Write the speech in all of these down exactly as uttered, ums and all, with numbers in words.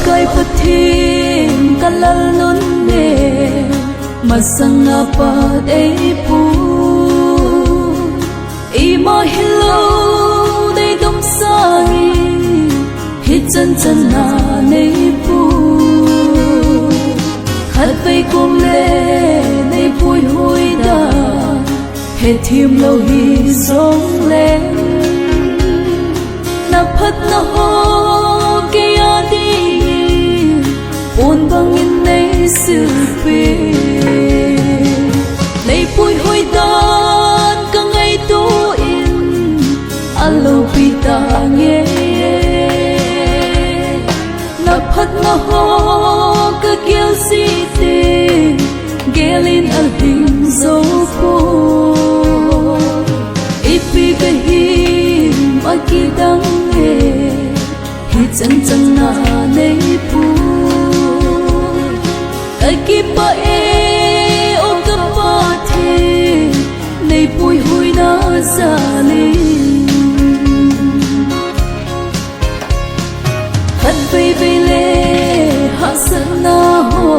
Pakai Pathen ka Lalnun e, masanga pat eipu. Ima hilou nei dom sangin, hichan chan na neipu. Khatvei kom le nei puihui dan, hethem lou hijong le, na phatna ho kei a dingin, pon bangin nei silpeh. Nei puihui dan ka ngaito in, alopi tange. Na phatna ho ka gel jeh in, gelin alhing jou poi. Ipi kahi, akidang e, hichan chan na neipu. Ka kipah e, o ka Pathen, nei puihuina jal in. Khatvei vei le hahsatna ho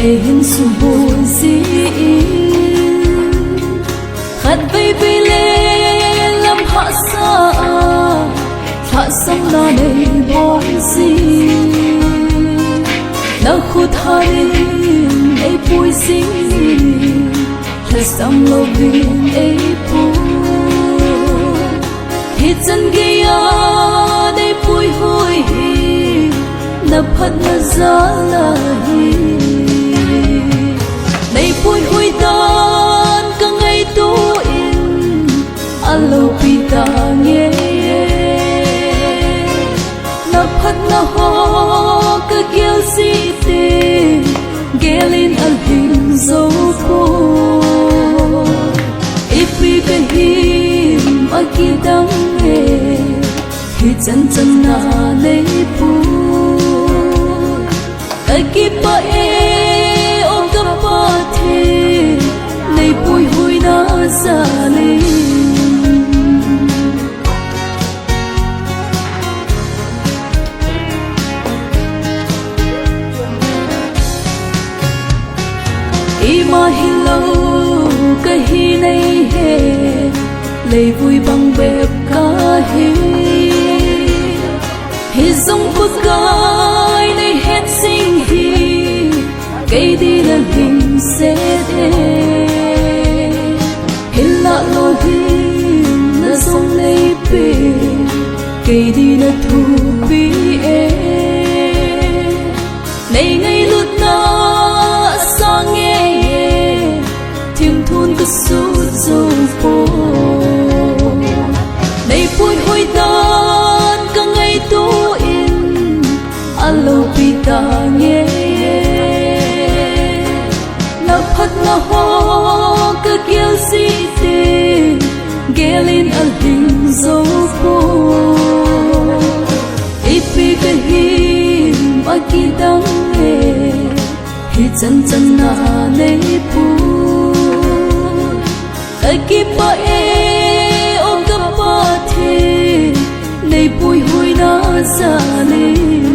eihin suboi jin, khatvei vei le lam hahsa a lhahsamna nei bol jin, na khut hah in ei pui jin, lhasam louvin ei pui. Hichan geiya nei puihui hi, na phatna jal ahi. Nei puihui dan ka ngaito in, alopi tange. Na phatna ho ka gel jeh in, gelin alhing jou poi. Ipi kahi, akidang e, hichan chan na neipu. Ka kipah e, o ka Pathen, nei puihuina jal in. Ima hilou kahi nei he, leivui bang bep kahi. Hijong Pakai nei het jing hi, kei dinga lhingset e. Hinlah lolhinna jong neipe, kei dinga thupi e. Nei ngailutna asang e, thimthun ka sut jou poi. Nei puihui dan ka ngaito in, alopi tange. Na phatna ho ka gel jeh in, gelin alhing jou poi. Ipi kahi, akidang e, hichan chan na neipu. Ka kipah e, o ka Pathen, nei puihuina jal in.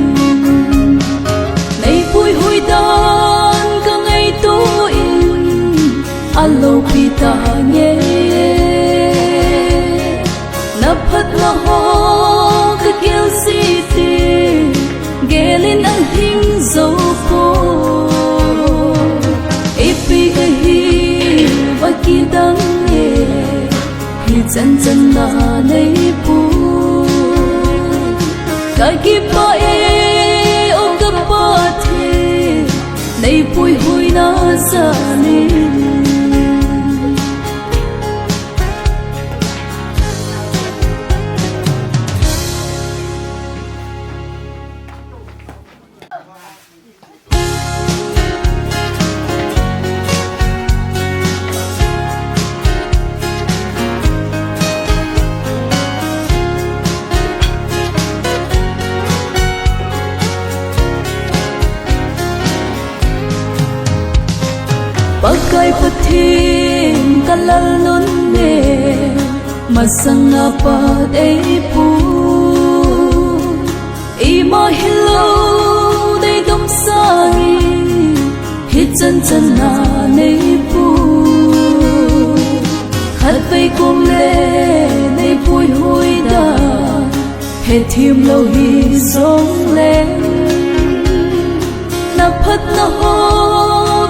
Nei puihui dan ka ngaito in, alopi tange. Na phatna ho ka gel jeh in, gelin alhing jou poi. Ipi kahi, akidang e, hichan chan na neipu. Ka kipah e, o ka Pathen, nei puihuina jal in. Pakai Pathen ka Lalnun e, masanga pat eipu. Ima hilou nei dom sangin, hichan chan na nei pu. Khatvei kom le nei puihui dan, hethem lou hijong le. Na phatna ho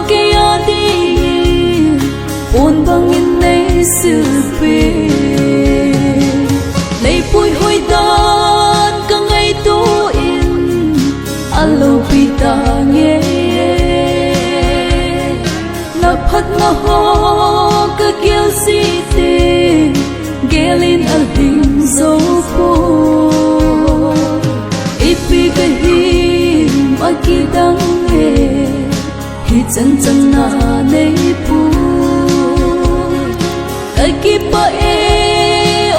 kei a dingin, pon bangin nei silpeh. Nei puihui dan ka ngaito in, alopi tange. Na phatna ho ka gel jing teng, gel in alhing jou poi. Ipi ka him akidang e, hichan chan na nei pu. Ka kipah e,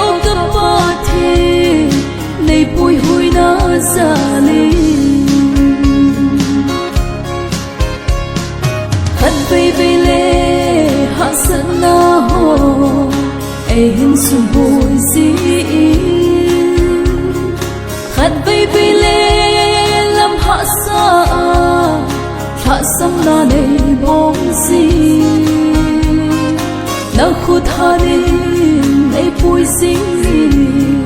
o ka Pathen, nei puihuina jal in. Khatvei vei le hahsatna ho eihin suboi jin, khatvei vei le lam hahsa a lhahsamna nei bol jin. Na khut hat in ei pui jing in,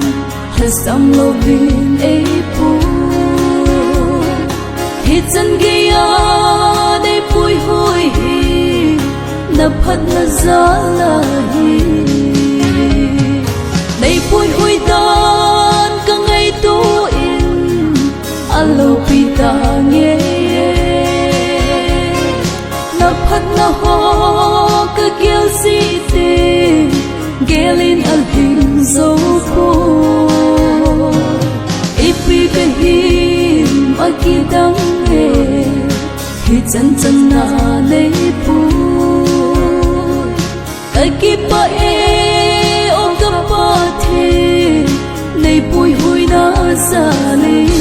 lhasam louvin ei pui. Hichan geiya nei puihui hi, na phatna jal ahi. Nei puihui dan ka ngaito in, alopi tange. Na phatna ho ka gel jing teng, gel in alhing jou poi. Ipi ka him akidang e, hichan chan na nei pu. Ka kipah e, o ka Pathen, nei puihuina jal in.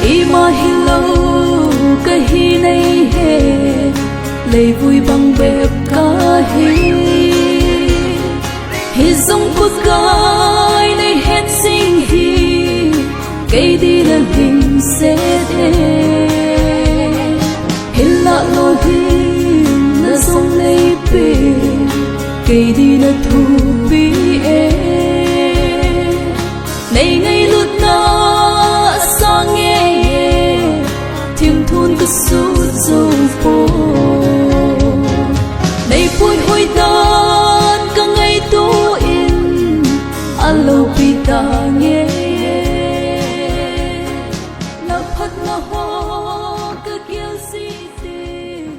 Ima hilou ka hi nei he, leivui bang bep ka hi. Hijong Pakai nei het jing hi, kei dinga lhingset e. Hinlah lolhinna jong nei pe, kei dinga thupi e. Nei ngailutna asang e, thimthun ka sut jou poi. Nei puihui dan ka ngaito in, alopi tange. Na phatna ho ka gel jing teng,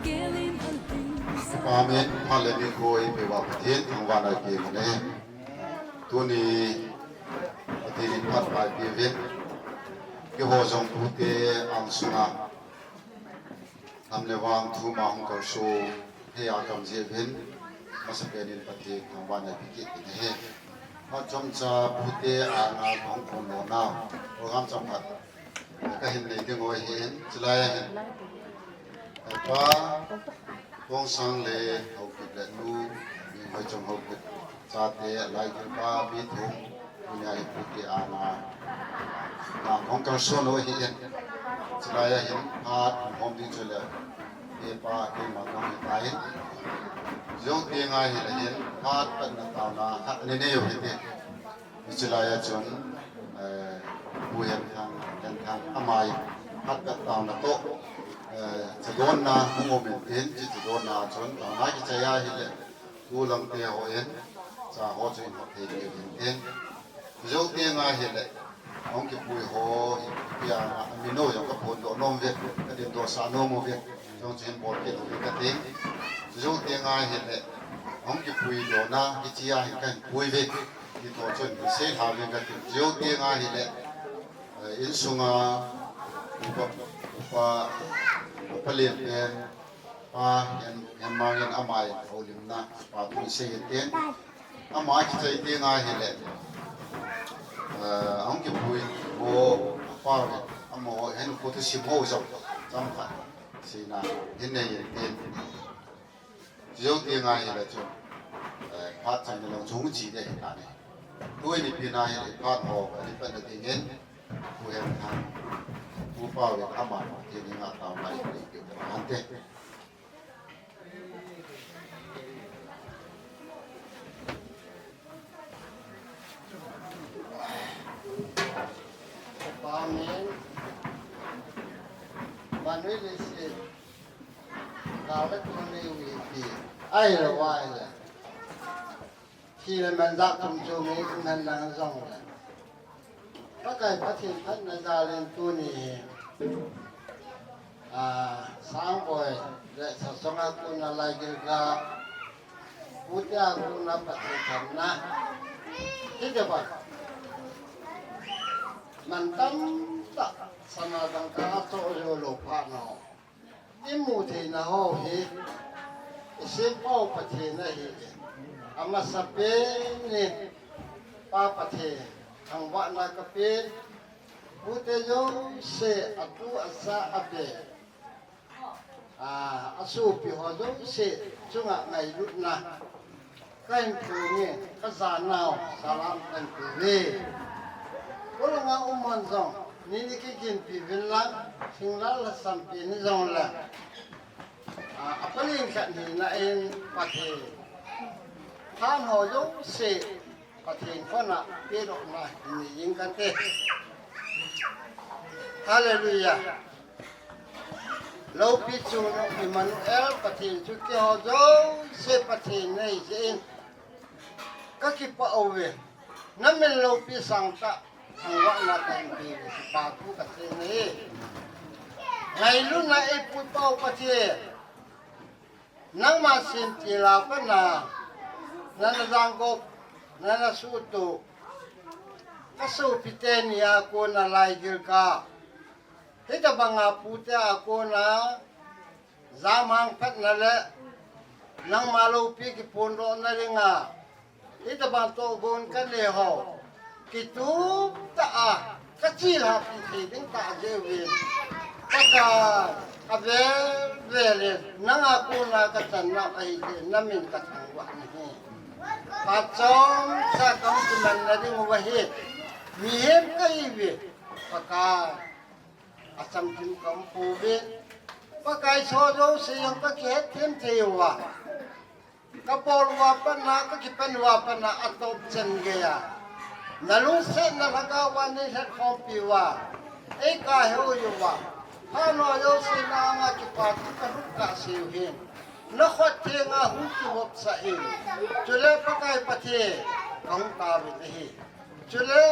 gel in alhing. Amen. Hallelujah. Koi pe va Pathen thangvahna ipe mane. Tuni Pathen in phat pai pe uvin. Keiho jong tute angsunga nam le vang thum a hung kalson hi a kam jeh uvin, masapen in Pathen thangvahna ipe kit in ahi. Phat chomcha pute anga hung phondoh nau program chomkhat ka hin nei ding u ahin, chulai a hin Pa Tongsang le Haokip le Nu Minghoi Chong Haokip, chate Laikilpa mi thum, tunia hi pute anga na hung kalson u ahin, chulai a hin phat hung hom ding chu le Hepa keima kahung hitan, jou teng ahile hin phat patna taona khat nei nei u hite. Hiche lai a chun, eh, Pu Henthang, Henthang amai phat pat taona toh, eh, chadonna hung um in tin, hiche chadonna a chun taona kichai ahile, tu lang te ho in, cha ho chu in hot thei ding in tin. Jou teng ahile, hung kipui ho, hi, hi a, a min u jong ka phondoh nom uve, ka dindoh sah nom uve, jong chu hin bol kit uve ka tin. Jou teng ahile, hung kipui lona, hiche a hin ka hin pui uve, ti toh chun hin sei lha uve ka tin. Jou teng ahile, eh, insunga, upa, upa, upa Lenpen, Pa Hen, Henmang in amai houlimna, pa tun sei in tin. Ama kichai teng ahile, eh, ahung kipui ho, apa, amaho, hin kho thusim ho jong, chomkhat. Sina hin nei in tin. Chujou ti ngai hile chu. Eh, phat chan ni long chung chi de hi ta ni. Tui ni pi na hi phat ho, ni pa na ding in. Pu Hemthang, Pu Pau le ama ti ni nga tao mai ni ki ta han te. Amen. Manuel is it. Kala tuni witi. Ai la wai la. Thi le man ja tum chu mi nan lang jong la. Pakai Pathen phatna jal in tuni hi. Ah, Sangboi le Sasonga kona lai gilga. Putea kona Pathen phatna. Hi ke ba. Man tam ta sana dang ka to yo lo pha no. I mu theina ho hi, i sempau Pathen ahi. Amasapen in Pa Pathen, thangvahna kapen, pute jouse atu acha abe, a, asopi ho jouse chunga ngailutna kahin pe nge, kajanau salam kahin pe uve. Kolanga um hon jong, ni ni kiginpi uvin lang, thinglhang lhasam pi ni jong lang. A, apalin khat hina in Pathen. Than ho jouse, Pathen kona pedohna hin nei jing kate. Hallelujah. Loupi chungnung Emmanuel Pathen chu keiho jouse Pathen nei jeh in kakipah uve. Namin loupi sangtah thangvahna kahin pe uve, kipa thu kasei ahi. Ngailutna eipuipau Pathen. Nangma sentila pana, nana jangop, nana suhtoh, kasopite nia kona lai gilga. Hitabanga pute a kona, jamang phatna le, nangma loupi kiphondohna dinga, hitabang tohgon kanei ho, kitup tah a, kachilhah pi thei ding tah jeh uvin. Pakai, avel vel in, nanga kona kachan nau ahi jeh in, namin kathangvah nahi. Phat chomcha kahung kimanna ding uva hi, mihem kahiuve, Pakai. Achamkim kaum pouve. Pakai, soh jouse jong kakihet them thei uva. Kabol uva patna, kakipan uva patna, atop chan geiya nalungsetna lhagao a neilhatkhompi uva, eikaheu uva, phat ho jouse nanga kipa thu kalhut kahseu hin, nakhut thenga hung kivopsah in. Chule Pakai Pathen, kahung tao uve ahi. Chule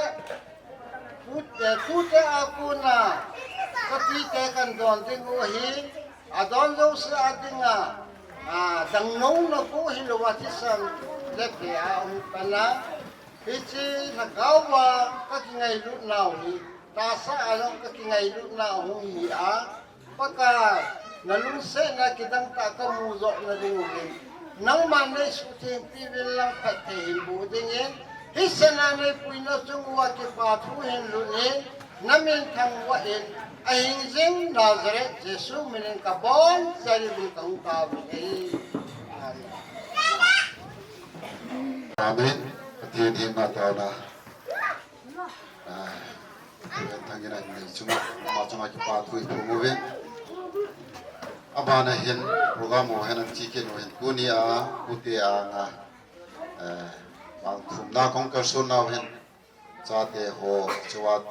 Tute, tute a kona, katute kan don ding u ahi, adon jouse a dinga, a, dangnouna khu hilouva thisan le phe a um pana, hiche lhagao a kakingailut nau hi, tahsa a jong kakingailut nau hung hi a, Pakai, nalungsetna kidang tah kamu joh nading uvin, nangman neisuhtheng piuvin lang phatthei hin boh dingin, hichena neipuina chung uva kipa thu hin lhut in, namin thangvah in, ahingjing Nazareth Jesu minin kabonchauvin kahung tao uve. Amen. Amen. Pathen in ama taona. Ah, Pu Hemthang in ahin nei chunga, ama chunga kipa thu iphong uve. Abana hin program ho hin ahin chikit u hin tunia, pute anga, eh, vangthumna kahung kalson nau hin, chate ho, chuva,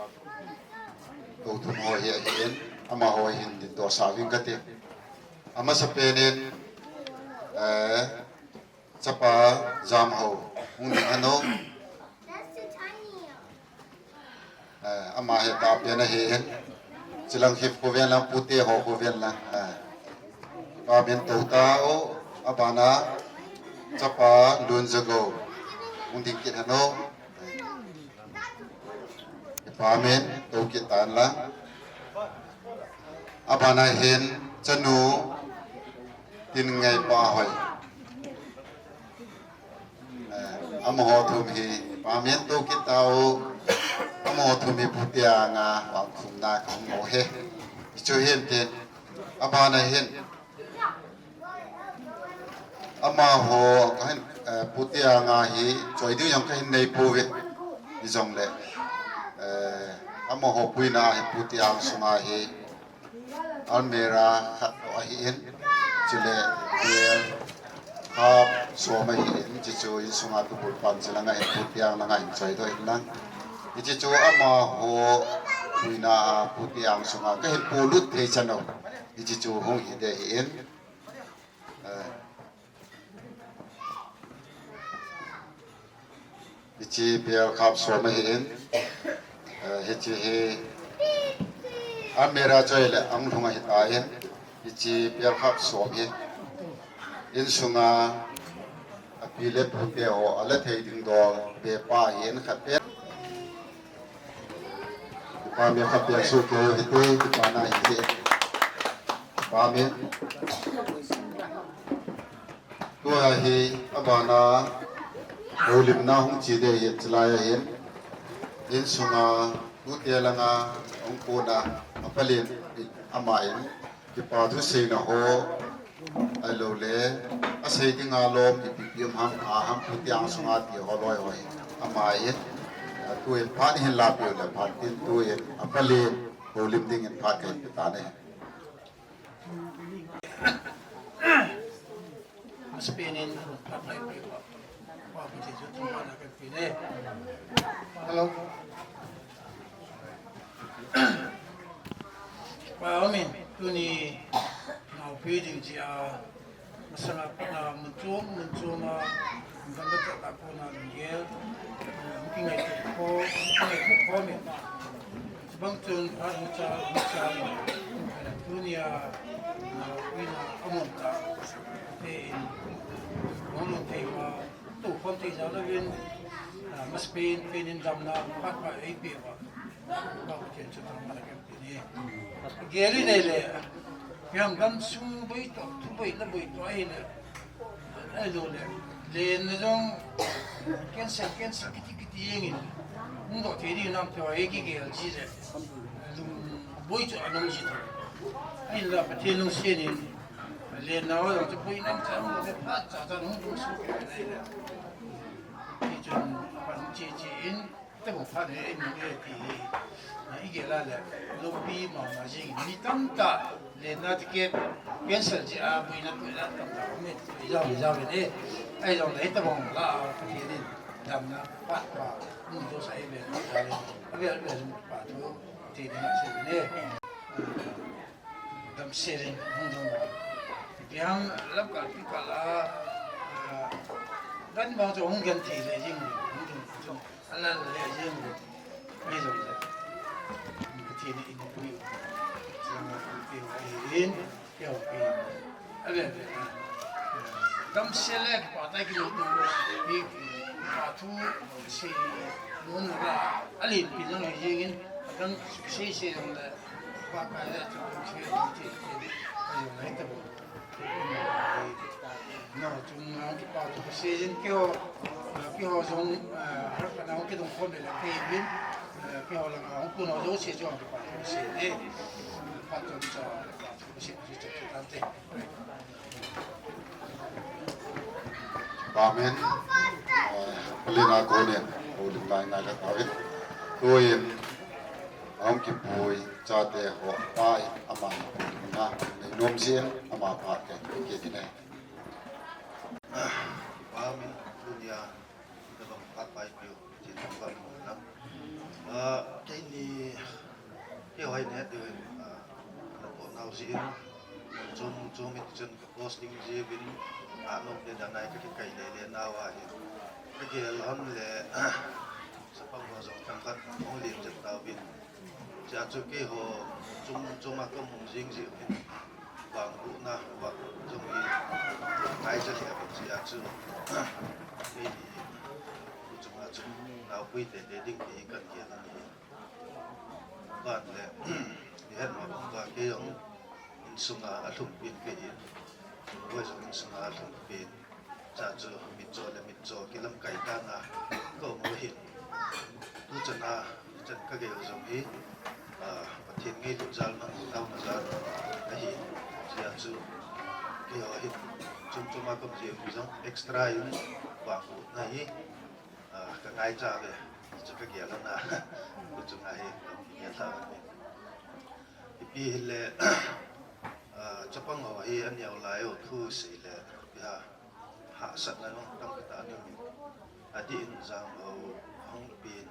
tou thum ho hi ahin, amaho hin dingdoh sah uving kate. Amasapen in, eh, Chapa Jamhao, hung ding hen o. Eh, ama hi tahpen ahin. Chilang hi khovin lang, pute ho khovin lang. Eh. Kipa min tou tao, abana, Chapa Lunjagou, hung ding kit hen o. Kipa min tou kit tan lang. Abana hin, chanu, Tinngaipa Hoi. Eh, amaho thum hi, kipa min tou kit tao, amaho thum hi pute anga, vangthumna kahung mo he. Hichu hin tin, Abana hin amaho kahin, eh, Pu Tianga hi choi diu jong kahin nei pouve. Hijongle, eh, amaho puina hi Pu Tiang sunga hi almirah khat toh ahin, chule bel khap som ahin, hiche chu insunga tubul pan che langa hin Pu Tiang langa hin choi doh in lang. Hiche chu amaho puina a Pu Tiang sunga kahin polut thei chan u. Hiche chu hung hi ding ahin. Eh, hiche bel khap som ahin. Eh, hiche hi almirah choi le ahung lhung ahitan. Hiche bel khap som hi insunga api le pute ho ala thei ding dol be pa hin khat pe. Kipah me khat pe su ke hite, kipana hite. Kipah me. Tua hi abana houlimna hung che ding ahi, chulai ahin. Insunga tute langa hung kona apalen ama in kipa thu seina ho, ahilou le asei dinga lom ipi ipi um ham, a ham Pu Tiang sunga ti ho loi ho hi ama in, tuin phat hin lapiu le phat tin tuin apalen houlim dingin phat kahin pe tan ahi. Masapen in, Pathen chu thangvahna kahin pe e. Hello. Kipah umin, tuni naopi ding jeh a, masanga pat a mun chom, mun chom a, mun gam le chat a kona lunggel, eh, hung kingaito kho, hung kingaito khom in. Chubang chun phat hung cha, hung cha in, eh, tunia, eh, ina amun ta, te in, hung lhung thei uva, tou khom thei jal louvin, eh, masapen, pen in damna, phat phat eipeh uva, Pathen chu thangvahna kahin pe e. Gel in ahile, hiam gamsung boi toh, thu boina boi toh ahile, ahilou le, lenna jong cancel, cancel kiti, kiti jeng in, hung doh thei ding nam ti ho, ei kigel ji le, lung boi chu ana um ji thou. Ahinla Pathen lungset in, lenna ho jong chu boina um cha, hung le phat cha cha hung lungsuh kei ahile. Hichun, pan che che in, Tabang phat hi, ei nung e ti hi, i gel a le, loupi mama jing, mi tamtah, lenna ticket cancel jeh a, boina toh la tamtah, um e, i jao, i jao in e, ahi jong le, hitabang la, Pathen in, damna, phat pha, um jousah e, le, le, le, le, pa thu, ti ni na se ne. Damsel in hung dong a. Ipi ham lamkal pikal a, ah, gan bang chu hung genthei le jing le, hung dong chu. Ala le jing le. Ahi jong le. Pathen in eipui u. Chang a pui u ahi in, keu pi. Ale le. Damsel le kipa tah kilou ding. Kipa thu sei nom la. Alen pi jong le jing in. Adang sei sei jong le. Pakai le chu kum se ti ti, ayo ngai ta bo. No, chung ang kipa thu se jin keiho, keiho jong, har kana hung kidong khom le la kei bin, keiho langa hung kun ho jouse chu ang kipa thu se e. Pa thu cha, pa thu se chu chu tante. Amen. Eh, Lina konin, houlim lai ngai kha tauvin. Tuin, ahung kipui chate ho, pa in, ama in, houlimna nei nom jin, ama phat kahin pe kit in ahi. Pa min, tunia, tabang phat pa eipeu, jin tabang na. Ah, keini, keiho hi neh diuvin, ah, na po nau jin, mun chom, mun chom in chun, Posting jeh uvin, ah, nom le dang nai ka kikai le le nau ahin. Ka gel hon le, chapang ho jong themkhat hung len jeng tauvin. Chua chu keiho, chom chom a ka mu jing jeh uvin. Vangbohna, vang jong hi, ngai jeh le, chua chu, kei hi, tu chunga chu, naopui tete ding ti ka gel ahi. Ban le, i het ma bang uva kei jong insunga alhumpi in kei in, Lhungboi jong insunga alhumpi in, chua chu mitcho le mitcho kilamkai tana ka um u ahin. Tuchan a, ichan ka gel u jong hi, ah, Pathen ngailut jal man, taona jal ahi. Hi ho hi, chom chom a kom jeh jong extra in vangbohna hi, ah, ka ngaicha ve, chu ka gel na, ka chunga hi, ka gel tha ve. Ipi hile, ah, chapang ho hi aneo lai u thu sei le, ipi ham, hahsatna jong tampi tah anei in. Adeh in jang ho, ahung pen,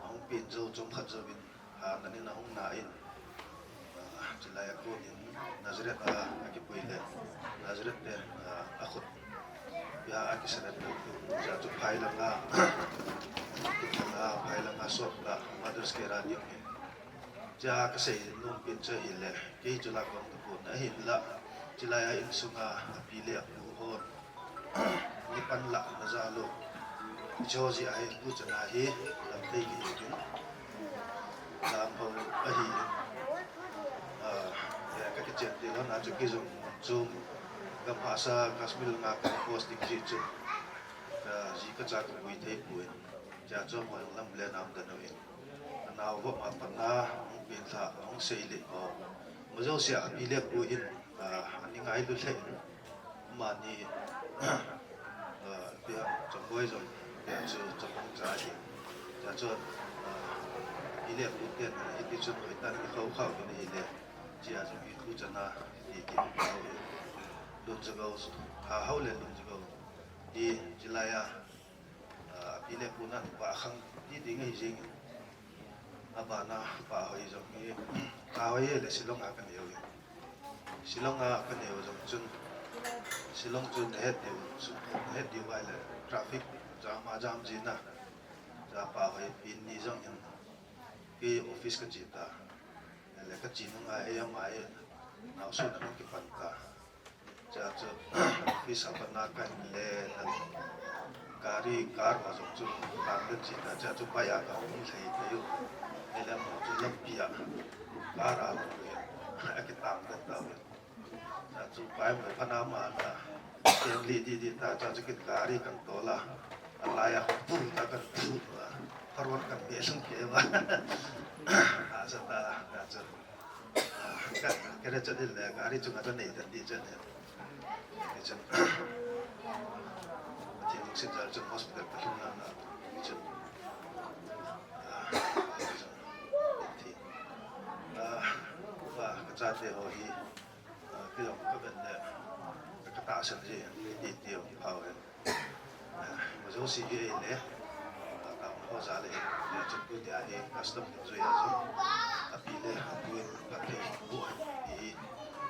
ahung pen jou, chomkhat jouvin, hahsatna in ahung na in, ah, chulai a kon in Nazareth a, akipui le, Nazareth te, ah, akhut, ipi ham, akisurrender tu, chua chu phai langa, phai langa sop la, Mother's Care a ding in. Chua kasei nom pen chu ahile, kei chu lah kong tapon ahinla, chulai a insunga api le apu hon, mi panlahna jal u, hiche ho jeh a hi tuchan a hi lamkai lih in, lam ho ahi in, ah, eh, ka kichen til hon a chu kijong chu, gam hahsa Kashmir langa ka post ding jeh chu, kaji kacha kaboi thei poi. Chua chu amahon lam le nam dan uvin, anao vop a pat a hung pen lha, hung sei lih ho, amajouse a api le apu hin, ah, ani ngailu lheh in, amani, ah, ipi ham, Chongboi jong, ipi ham, chu chapang cha ahi. Chua chu, ah, api le apu ten, ah, hiti chun hoitah in kikhou khah uvin ahile, chua chu mi tuchan a, hiti, hiti, lungjuigou, hahao le lungjuigou hi, chulai a, ah, api le apu nan vah khang ti ding ahi jeng in. Abana Pa Hoi jong hi, Pa Hoi hi le Shillong a kanei u hi. Shillong a kanei u jong chun, Shillong chu nahet diu, nahet diu vai le traffic jam a jam jin a. Chua Pa Hoi pen ni jong hin, kei office kache ta. Le kache nung a hi ama hi naosen a hung kipan ta. Chua chu office a pat a kahin le, gari, car ho jong chu tang den che ta, chua chu bike a kahung lhai thei u. Ahile amaho chu lampi a, car a hung le, akitang den tauve. Chua chu pai mo phat a ama na, keng lih didi ta, chua chu kei gari kahin tol a, alai a pu ta kahin pu a, pharon kahin be lhung kei uva. Hahsa ta, chua chu. Ka, ka re chan in le, gari chunga chu nei tan ti chan in. Ti chan. Pathen lungset jal chun hospital ka lhung na na. Ti chan. Ah, ti chan. Ti. Ah, va, ka chate ho hi. Ah, kei jong ka ven le. Ka, ka tahsan ji, ti ti ho, phao hen. Ah, amajouse hi ahile, ah, ka hung ho jal ahi, ah, chun tunia hi custom ding jui a jong, api le apu in phatthei boh hen ti hi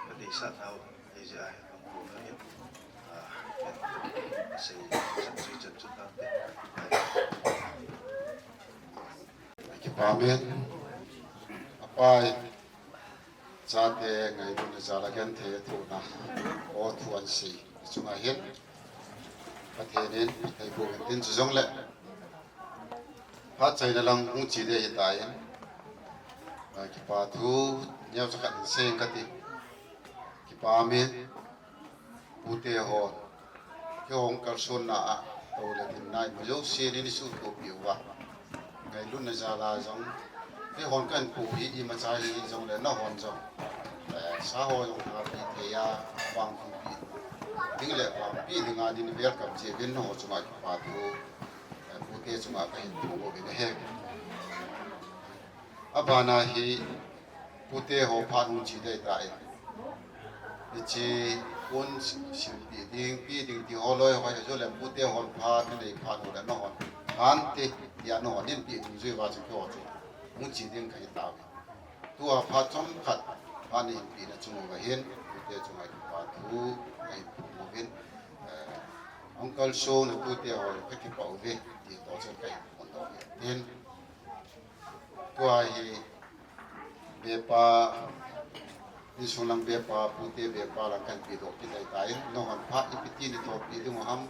ka deisah nau ahi jeh a hi ka hung bol ahin, ah, sei, sei chan chun tante. Kipa amen. Apai, chate ngailutna jal a genthei thohna, o thu ahin sei chunga hin, Pathen in thei boh hen tin, chujongle phat chaina lang hung che ding ahitan, kipa thu neocha khat hin sei inge kati. Kipa amen. Pute hon, keiho hung kalsonna a, tou le dinna imajouse nei suhtoh peh uva, ngailutna jal a jong, keihon kahin kou hi imacha hi jongle nahon jong, eh, sa ho jong hapeh thei a, vangpeh ding le vangpeh ding a nei welcome jeh uvin nangho chunga kipa thu, eh, pute chunga kahin thum uvin ahi. Abana hi pute ho phat hung che ding ahitan, hiche pon silpeh ding, pe ding ti ho loi ho, ajole pute hon phat nei phat ho le nahon, hante tia nahon nei peh ding jui uva chu keiho chu hung che ding kahi tauve. Tua phat chomkhat phat nei hin pehna chung uva hin, pute chunga kipa thu kahin thum uvin, eh, Uncle Song le pute ho kakipah uve ti toh chun kahin phongdoh uve. Tin, tua hi bepa, insung lang bepa, pute bepa lang kahin pedoh kit ahitan, nahon phat ipi ti nei thopi ding u ham,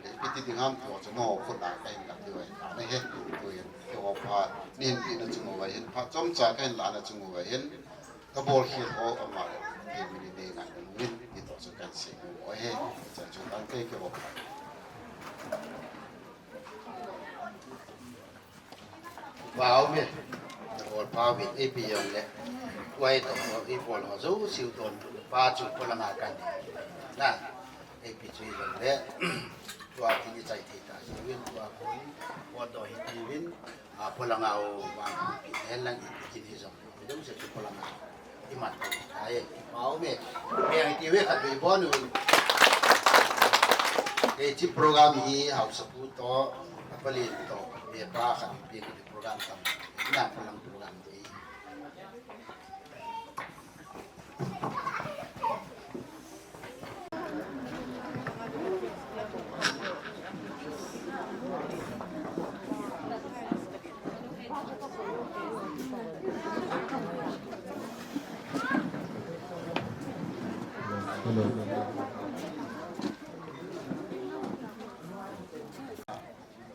le ipi ti ding ham ti ho chu nangho khut a kahin lah diu ahitan ahi. Tuhin, keiho phat nei hin pehna chung uva hin, phat chomcha kahin lahna chung uva hin, kabolkhel ho ama le, kei min nei ngai uvin, ti toh chu kahin sei u ahi. Chan chu tante keiho phat. Pau me, na bol pau me, ipi jong le. Tua hi toh, i bol ho jouse u donbut pa chu polanga kan na. Ei pi chu i lom le. Tua kin i chai thei ta. Win tua kon, tua do hi ti win. A polanga u vang pi ne lang i kin hi jong. Jouse chu polanga. I man ta e. Pau me. Me ai ti we khat be bon win. Ei chi program hi hausa pu to. A pali to. Me pa khat pi program tam. Na polang program te.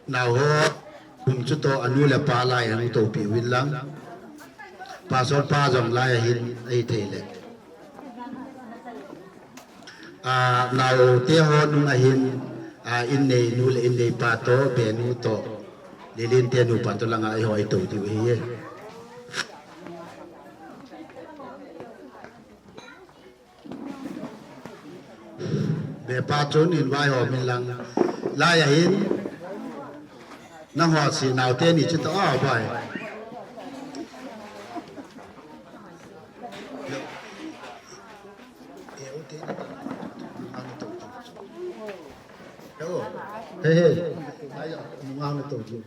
Nao ho, kum chu toh anu le pa lai hung toupi uvin lang. Pastor pa jong lai ahin, ahi thei le. A, nao te ho nung ahin, a, in nei nu le in nei pa toh, be nu toh. Lilin te nu pa toh langa eiho ei tou diu ahi e. Be pa chun in vai ho min lang. Lai ahin. Nang ho si nao te ni chu toh a vai. He he. Ai, nung ang to ju.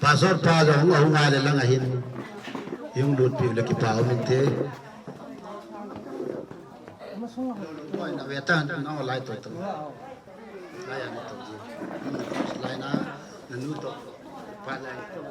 Pastor pa jong hung a hung a le lang ahin. Hung lut pi le kipa um inte. Oi, na ve ta, na lai to to. Lai na to ji. Lai na, na nu to. Pa lai to.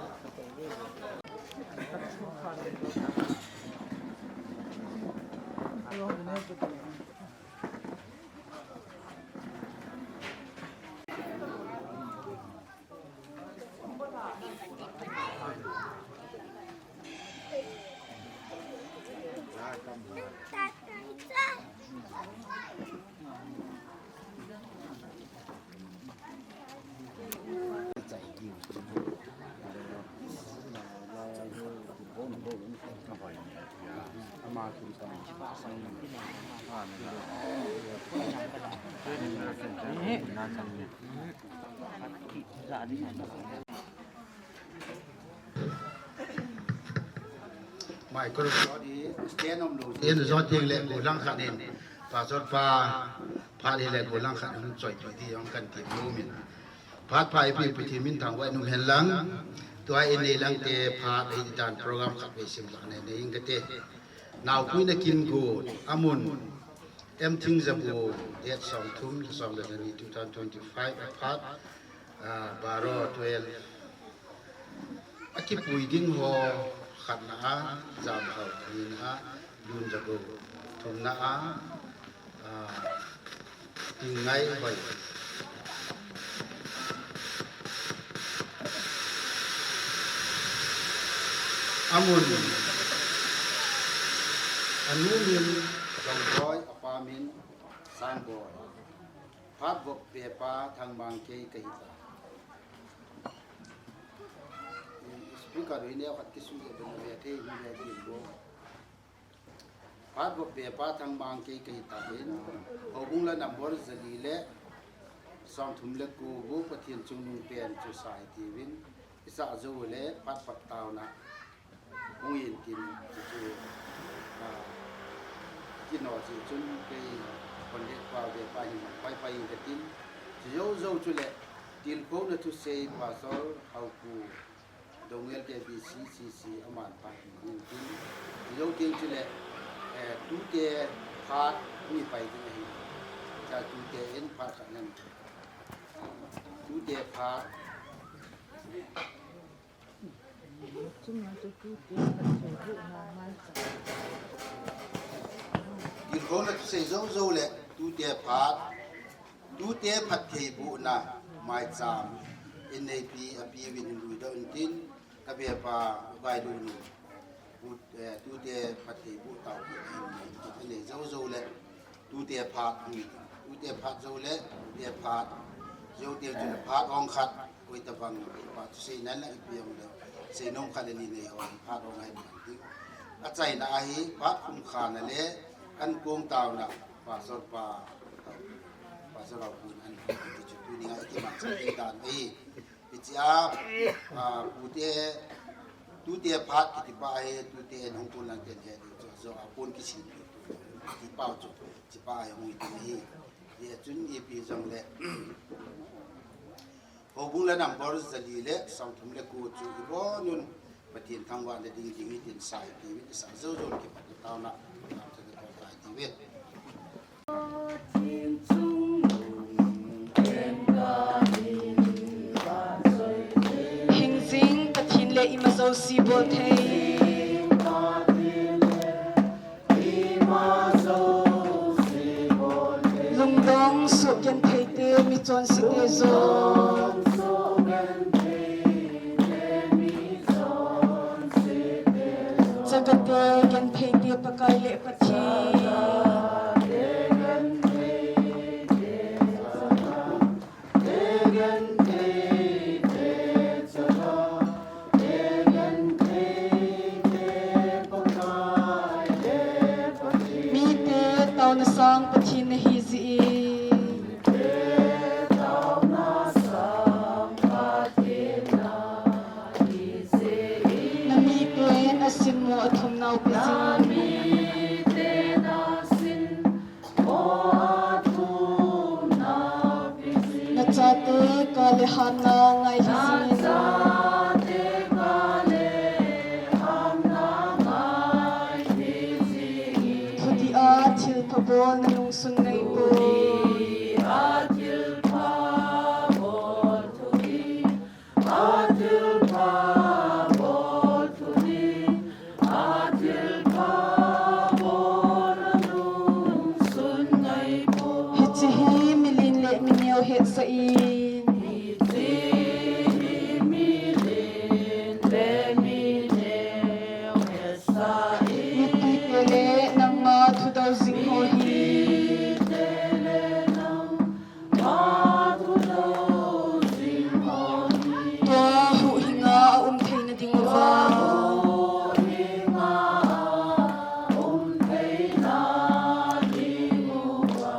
Microphone hi stand um lou. In jot ding le gollhang khat in. Pastor pa, phat hi le gollhang khat in choi pi ti jong kan ti lou min. Phat pha ipi ipi ti min thangvah in um hen lang. Tua in nei lang te phat hi dan program khat vei sim lang nei nei ing kate. Naopui na kin gu amun. M Thingjabu, date somthum, somle ni two thousand twenty-five a phat, ah, baro twelve. Akipui ding ho khatna a, Jamkhao nina a, Lunjabu thumna a, ah, Tingngai Hoi. Amun. Anu min Jongboi, apa min Sangboi. Phat vop bepa Thangmangkei kahi ta. Speaker hi neo khat kisu le bena ve thei hi le din bo. Phat vop bepa Thangmangkei kahi ta hin, houbung la number jali le somthum le ko bu Pathen chungnung pen chu sa hi tiuvin, i sa jou le phat pat taona hung in tin chu, ah, kino chu chun kei contact pa bepa hin pai pai in ka tin, chu jou jou chu le tilkhouna thusei Pastor Haopu Dongel K B C C C aman phat in tin. Jou tin chule, eh, tute phat ni pai ding ahi. Cha tute in phat khat nan. Tute phat. Tilkhouna thusei jou jou le tute phat. Tute phattheibohna maicham in neipi api uvin in lui doh in tin, ka bepa Vailunu. Tu, eh, tute phattheiboh tao in nei, in nei jou jou le tute phat in Tute phat jou le, tute phat jou teng chun phat ong khat, koi tabang, phat chu sei nan la ipi ong le, seinom khat le ni nei ho, phat ong ahin man ding. Achaina ahi, phat kum khat na le, an kong tauna, Pastor pa, Pastor Raupin an, ti chu tuni a ikiman chan ding dan ahi. Hichea, ah, pute, tute phat kiti pa ahi, tute en hung tun lang ten he ding chu, jo a pon kisin ding tu, ti pau chu, chi pa ahi hung i tin ahi. Hia chun ipi jong le, houbung la number jali le, sangthum le ko chu i bon un, Pathen thangvah le ding ding i tin sa i ti, i sa jo jo kipat tauna, tam sa le tau tai ti ve. Hingjing Pathen le ima jouse bol thei. Lungdong suh genthei te, michonse te jong. Chagate genthei te Pakai le Pathen. Mite taona sang Pathen nahi jeh in. Na miten asim mo athum nau pe jing. Na chate kale hatna ngai hi jingin. Thuti a thilpha bol na nungsun ngai poi. Hiche hi milen le mineo hetsah in. Mipi te le nangma thudou jing ho hi. Tua huhhinga a um theina ding uva.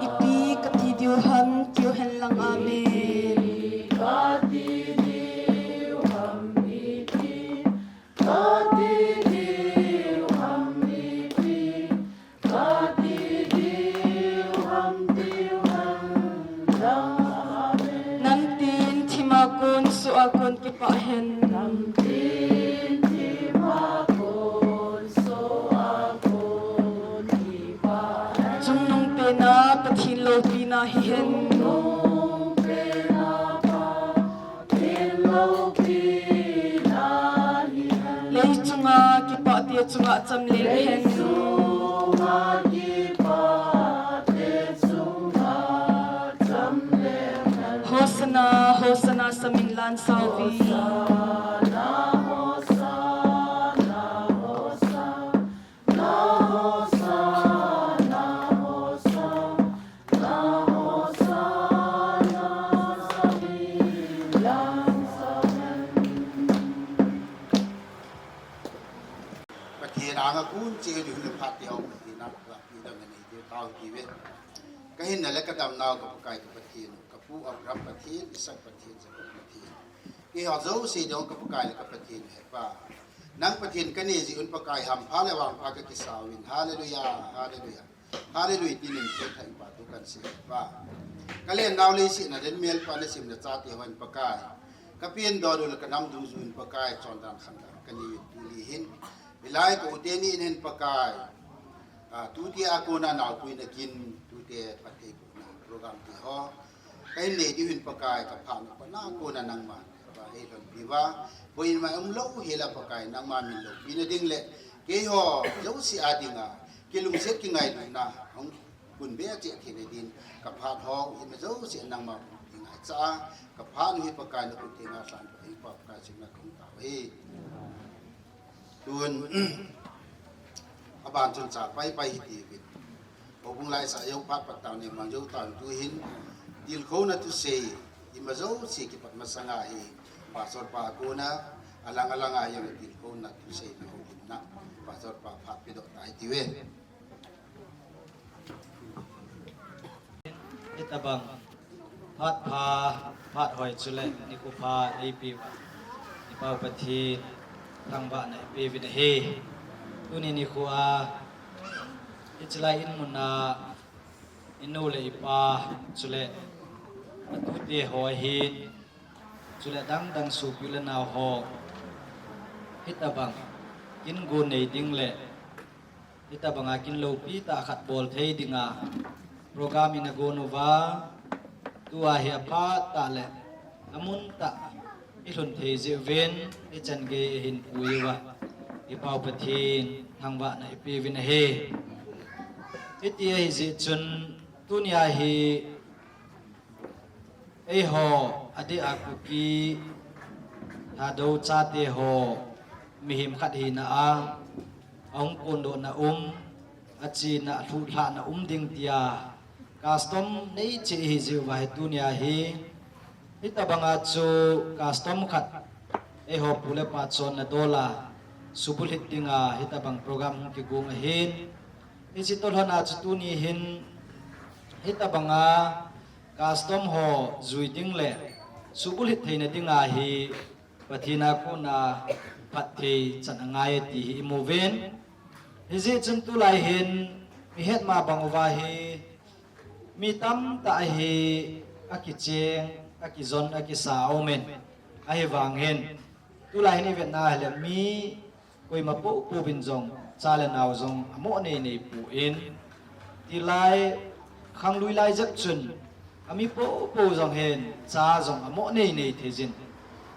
Ipi kati diu ham, tiu hen lang, amen. Namtin thima kon, soh a kon kipah hen. Chungnung pena Pathen loupina hihen. Lei chunga kipah te chunga cham leng hen. Hosanna, Hosanna, samin lan sauvi. Pathen anga kun cheh diu le phat te ho Pathen a ka pi dam nei diu tao ti ve. Ka hinna le ka damnau ka Pakai ka Pathen, ka pu Abraham Pathen, Isaac Pathen, Jacob Pathen. Keiho jouse ding ka Pakai le ka Pathen he pa. Nang Pathen ka nei jeh un Pakai hampha le vangpha ka kisa uvin. Hallelujah, hallelujah. Hallelujah, tinin thei thai pa tu kan sei pa. Ka lennau leiset na den mel pa na sim na chate hon Pakai. Ka pen do do le ka nam dungjuiyin Pakai chondan khandan ka nei uvin tuni hin. Hilai ka u teni in hin Pakai. Ah, tute a kona naopui na kin, tute phatthei bohna program ti ho. Ka hin nei diu hin Pakai ka phat na pa na kona nangma. Ba hei lhon pi va. Bo in ma um lou hi la Pakai nangma min loupi na ding le. Keiho, jouse a dinga. Kilungset kingailutna. Hung kun be a che thei na din. Ka phat ho, ima jouse nangma pi ngaicha. Ka phat u hi Pakai na kun te nga san pa hi Pakai sing na kong ta hi. Tun, aban chun cha pai pai hi ti vin. Houbung laisah jong phat pat tau ne mang jou tau tu hin, tilkhouna thusei ima jouse kipat masanga hi, Pastor pa kona, alang alang a jong tilkhouna thusei na houbung na, Pastor pa phat pedoh tai ti ve. Hitabang phat pha, phat hoi chule nikho pha eipe uva, i Pau Pathen thangvahna ipe uvin ahi. Tuni nikho a, hiche lai in mun a, i nu le i pa, chule atute ho ahin, chule dang dang sopi u le nao ho, hitabang kin gon nei ding le hitabanga kin loupi tah khat bol thei dinga program in agon uva, tua hi aphat tah le amun tah i lhun thei jeh uvin, i chan gei ahin pui uva, i Pau Pathen thangvahna ipe uvin ahi. Hiti ahi jeh chun tunia hi eiho, adeh a Kuki Thadou chate ho, mihem khat hina a, ahung kondohna um, achena, alhuhlhahna um ding tia custom nei cheh ihi jeh uva hi tunia hi, hitabanga chu custom khat eiho pu le pa chonna dola subulhit dinga hitabang program hung kigong ahin. Hiche toh lhona chu tuni hin hitabanga custom ho jui ding le subulhit theina dinga hi Pathen a kona phatthei chan angai e ti hi imu uvin. Hijeh chun tulai hin mihet ma bang uva hi mi tamtah hi akicheng, akijon, akisa aumin. Ahivang hin tulai hin ivetna hile mi koima poupou vin jong cha le nao jong amo nei nei pon, tilai khanglui lai jep chun ami poupou jong hin cha jong amo nei nei thei jin.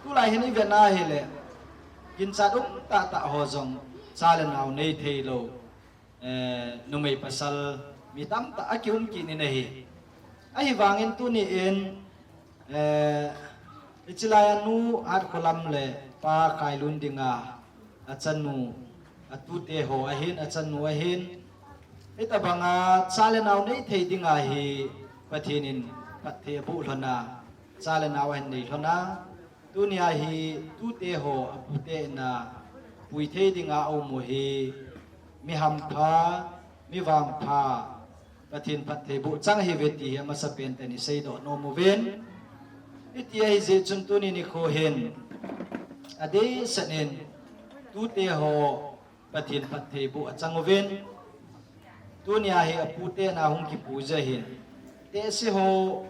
Tulai hin ivetna hile ginchat um tahtah ho jong cha le nao nei thei lou, eh, numei pasal mi tamtah akium kit in ahi. Ahivangin tuni in, eh, hiche lai a nu Hatkholam le pa Khailun dinga achanu, atute ho ahin, achanu ahin, hitabanga cha le nao nei thei dinga hi Pathen in phatthei aboh lhona, cha le nao ahin nei lhona, tunia hi tute ho apute na pui thei dinga aum u hi mi hampha, mi vangpha, Pathen phatthei boh chang ahiuve ti hi amasapen tah in iseidoh nom uvin. Hiti ahi jeh chun tuni nikho hin adehset in tute ho Pathen phatthei boh achang uvin. Tunia hi apute na hung kipui jeh hin, tehse ho,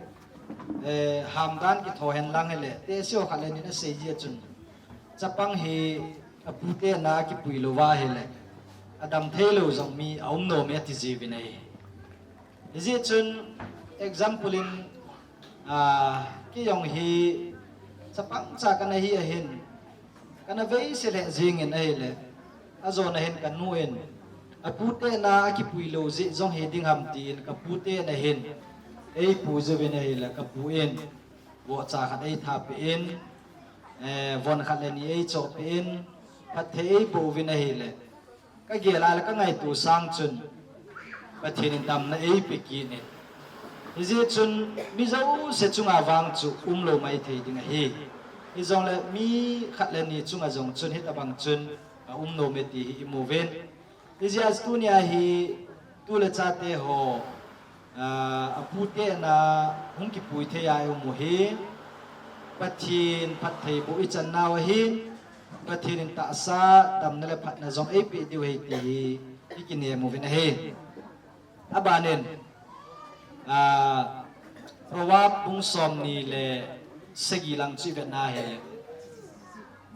eh, hamdan kitho hen lang hile, tehse ho khat le ni in asei jeh chun, chapang hi apute na kipui louva hile, adam thei lou jong mi aum nom e ati jiuvin ahi. Hijeh chun example in, ah, kei jong hi chapang cha kana hi ahin, kana veise lheh jengin ahile, ajona hin kanu in, apute na akipui lou jeh jong hi ding ham tin kapute na hin eipu jiuvin ahile, kapu in vohcha khat eitha peh in, eh, von khat le ni eichoh peh in, phatthei eiboh uvin ahile, kagel a le kangaito sang chun Pathen in damna eipe kit in. Hijeh chun mi jouse chunga vang chu umlou maithei ding ahi. Hijongle mi khat le ni chunga jong chun hitabang chun aum nom e ti hi imu uvin. Hijeh a tunia hi tu le chate ho, ah, apute na hung kipui thei a i um u hi Pathen phatthei boh ichan nau ahin, Pathen in tahsa damna le phatna jong eipeh diu ahi ti hi ikinem uvin ahi. Abanin, ah, Proverb bung somni le sagi lang chu ivetna hile,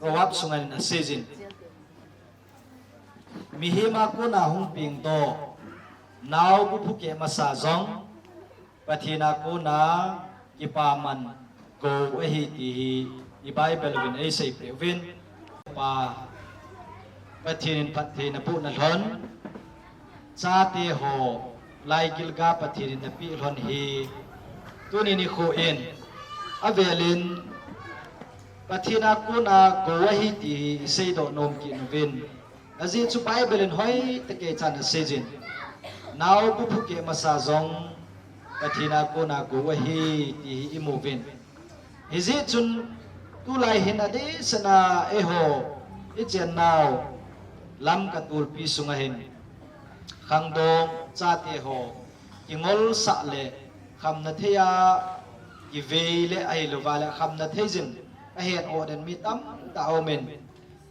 Proverb sunga hin aseijin, mihem a kona hung pengdoh nao bu phuke masa jong Pathen a kona kipaman gou ahi ti hi i Bible uvin eiseipeh uvin. Pa Pathen in phatthei naboh nalhon, chate ho laigilga Pathen in napeh lhon hi tuni nikho in avelin Pathen a kona gou ahi ti hi iseidoh nom kit uvin. Ajeh chu Bible in hoitah kei chan aseijin, Nao buphu keh masa jong Pathen a kona go ahi ti hi imuvin. Hijeh chun tulai hin adehsetna eiho ichennau Lamka tulpi sunga hin khangdong chate ho kingolsah le khamna thei a kivei le ahilouva le khamna thei jin ahen oden mi tamtah aumin.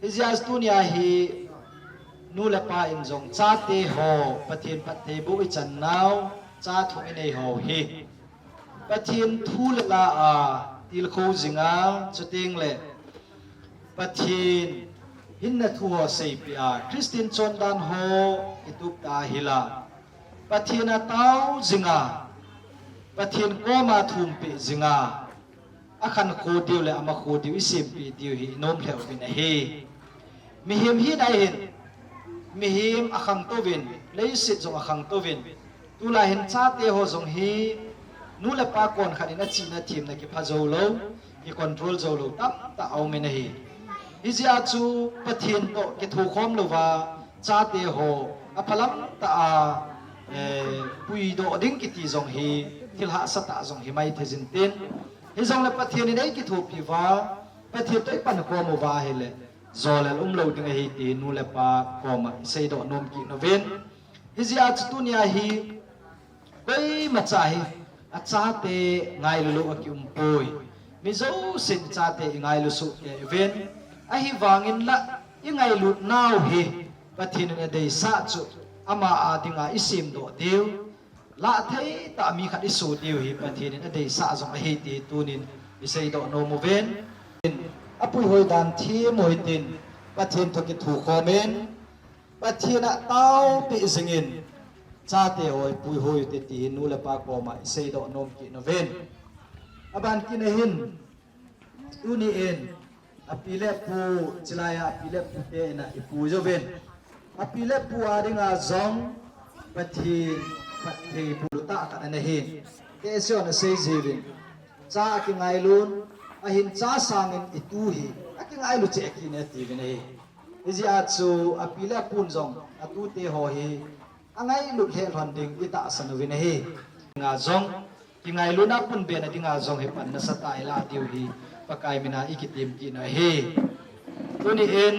Hijeh a tunia hi nu le pa in jong chate ho Pathen phattheiboh ichan nau, cha thum inei ho hi Pathen thu le la a tilkhou jinga, chuteng le Pathen hinna thu ho seipeh a, Christian chondan ho itup ta hila, Pathen a tao jinga, Pathen koma thumpeh jinga, akhankho diu le amakho diu isempeh diu hi inom lheh uvin ahi. Mihem hina hin, mihem akhangtouvin, leiset jong akhangtouvin. Tulai hin chate ho jong hi nu le pa kon khat in achihna themna kipha joulou, kicontrol joulou tamtah aumin ahi. Hijeh a chu Pathen toh kithokhom louva chate ho aphalam tah a, eh, puidoh ding kiti jong hi thil hahsa tah jong himai thei jin tin. Hijongle Pathen in eikithopi uva, Pathen toh ipankhom uva ahile, jolel umlou ding ahi ti nu le pa koma iseidoh nom kit uvin. Hijeh a chu tunia hi koimacha hi achate ngailu lou akiumpoi. Mi jousen chate ingailu soh kei uvin. Ahivangin la ingailut nau hi Pathen in adeisah chu ama a dinga isemdoh diu, lah thei tah mi khat isoh diu hi Pathen in adeisah jong ahi ti tunin iseidoh nom uvin. Apuihoi dan themhoi tin Pathen toh kithokhomin, Pathen a taopeh jingin chate ho ipuihoi ute ti hi nu le pa koma iseidoh nom kit uvin. Aban kit na hin, tuni in api le apu, chilai a api le apu te in a ipui jouvin, api le apu a dinga jong Pathen phattheiboh tah khat ana hin. Tehse hon asei jiuvin, cha akingailun, ahin cha sangin itu hi akingailu cheh kit e atiuvin ahi. Hijeh a chu api le apun jong atute ho hi angailut lheh lhon ding itahsan uvin ahi. Dinga jong, kingailutna pun bena dinga jong hi pan nasatah ilah diu hi Pakai mina ikitem kit u ahi. Tuni in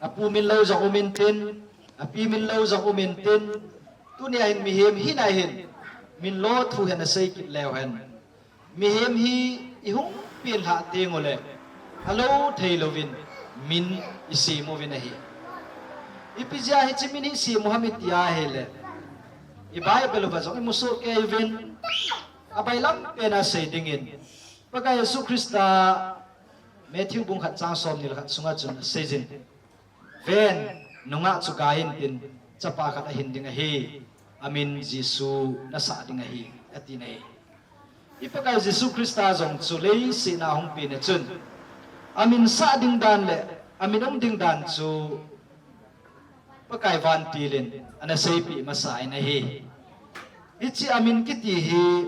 apu min lou jong umin tin, api min lou jong umin tin, tunia hin mihem hina hin min lo thu hi ana sei kit leu hen, mihem hi ihung penlhah tengule alou theilouvin min isem uvin ahi. Ipi jeh a hiche min hi isem u ham iti ahile, iBible uva jong imu soh kei uvin, abailam pena sei dingin Pakai Jesu Christa Matthew bung khat chang somni le khat sunga chun aseijin, ven, nungah chu gai intin, chapa khat ahin ding ahi, amin Jesu nasah ding ahi, atin ahi. I Pakai Jesu Christa jong chu leiset a hung pen a chun, amin sah ding dan le amin um ding dan chu Pakai vantil in ana seipeh masa in ahi. Hiche amin kiti hi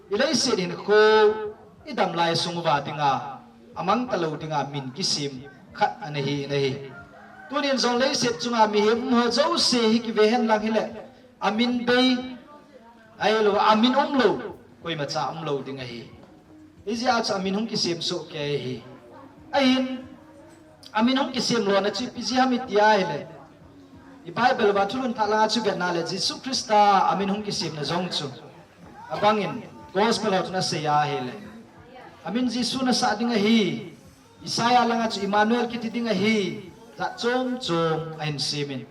i leiset hinkho i dam lai sung uva dinga, amang talou dinga min kisem khat ana hi in ahi. Tunin jong leiset chunga mihem um ho jouse hi kive hen lang hile, amin bei, ahilou, amin umlou koimacha umlou ding ahi. Hijeh a chu amin hung kisem soh kei ahi. Ahin, amin hung kisem lona chu ipi jeh ham iti ahile, i Bible uva Thulhun Thah langa chu vetna le Jesu Christa amin hung kisemna jong chu, abangin Gospel ho chun asei ahile, amin Jesu nasah ding ahi. Isaiah langa chu Emmanuel kiti ding ahi. Jat chom chom ahin semin,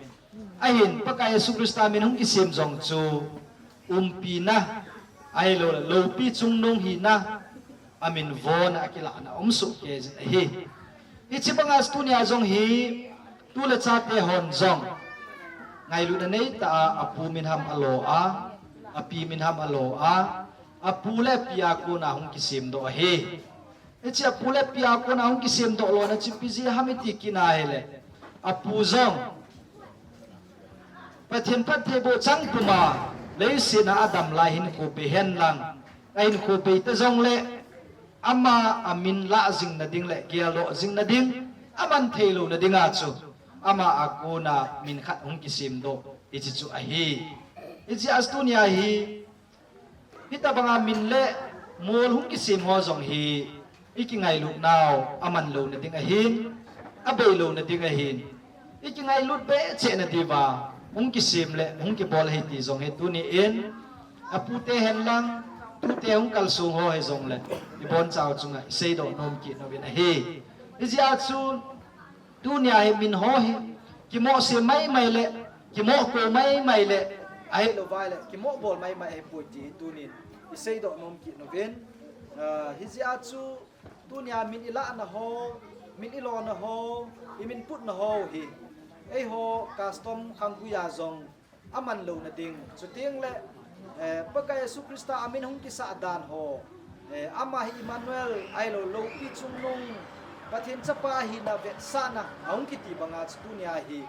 ahin Pakai Jesu Christa min hung kisem jong chu umpina, ahilou le loupi chungnung hina, amin vona akilahna um soh kei jin ahi. Hiche banga tunia jong hi tu le chate hon jong ngailutna neitah a apu min ham alo a, api min ham alo a, apu le api a kona hung kisemdoh ahi. Hiche apu le api a kona hung kisemdoh lona chu ipi jeh ham iti kit ahile, apu jong Pathen phattheiboh chang puma leiset a adam lai hinkho bei hen lang, ahinkho bei ta jongle, ama amin lah jing nading le geldoh jing nading, aman thei louna dinga chu ama a kona min khat hung kisemdoh Hiche chu ahi. Hiche a chu tunia hi, hitabanga min le mol hung kisem ho jong hi, i kingailut nau aman louna ding ahin, abei louna ding ahin. I kingailut be cheh na diuva, hung kisem le, hung kibol ahi ti jong hi tuni in, apute hen lang, tute hung kalsong ho hi jong le, i bonchau chunga i seidoh nom kit nom in ahi. Hijeh a chu, tunia hi min ho hi, kimoh se maimai le, kimoh ko maimai le, ahilouva le, kimoh bol maimai ahipoi ti hi tunin, i seidoh nom kit nom in. Ah, hijeh a chu, tunia min i lahna ho, min i lona ho, i min putna ho hi, eiho custom khanggui a jong, aman louna ding. Chuteng le, eh, Pakai Jesu Christa a min hung kisah dan ho, eh, ama hi Emmanuel ahilou, loupi chungnung, Pathen chapa ahina vetsahna, ahung kiti banga chu tunia hi.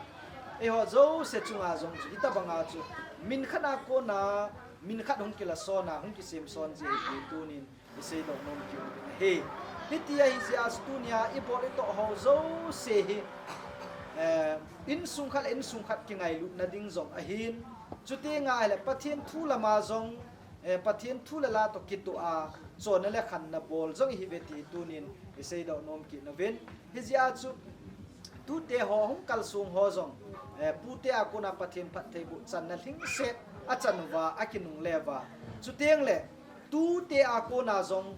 Eiho jouse chunga jong chu, hitabanga chu, min khat a kona, min khat hung kilason a, hung kisem son ji ahi ti tunin, i seidoh nom kit nom in ahi. Hiti ahi jeh a chu tunia i bol i toh ho jouse hi, eh, insung khat le insung khat kingailutna ding jong ahin. Chuteng ahile Pathen thu lama jong, eh, Pathen thu le la toh kitoh a, chonna le khanna bol jong ihiuve ti tunin i seidoh nom kit nom in. Hijeh a chu, tute ho hung kalsong ho jong, eh, pute a kona Pathen phattheiboh channa lhingset achan uva, akinungle uva. Chuteng le, tute a kona jong,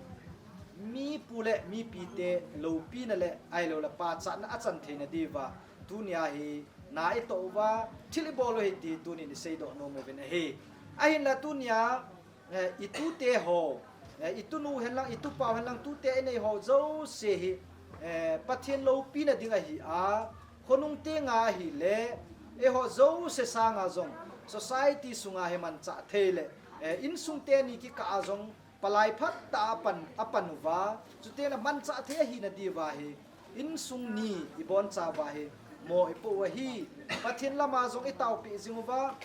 mi pu le mi pite loupina le ahilou le pachatna achan theina diuva, tunia hi na i toh uva, thil i bol u ahi ti tunin i seidoh nom uvin ahi. Ahinla tunia, eh, i tute ho, eh, i tunu hen lang, i tupa hen lang, tute i nei ho jouse hi, eh, Pathen loupina ding ahi a, khonung tenga ahile, eiho jouse sanga jong, society sunga hi manchah thei le, eh, insung teni kikah a jong, palai phat tah a pan, apan uva, chuteng le manchah thei ahina diuva hi, insung ni i boncha uva hi, mo i po u ahi, Pathen lama jong i taopi jing uva,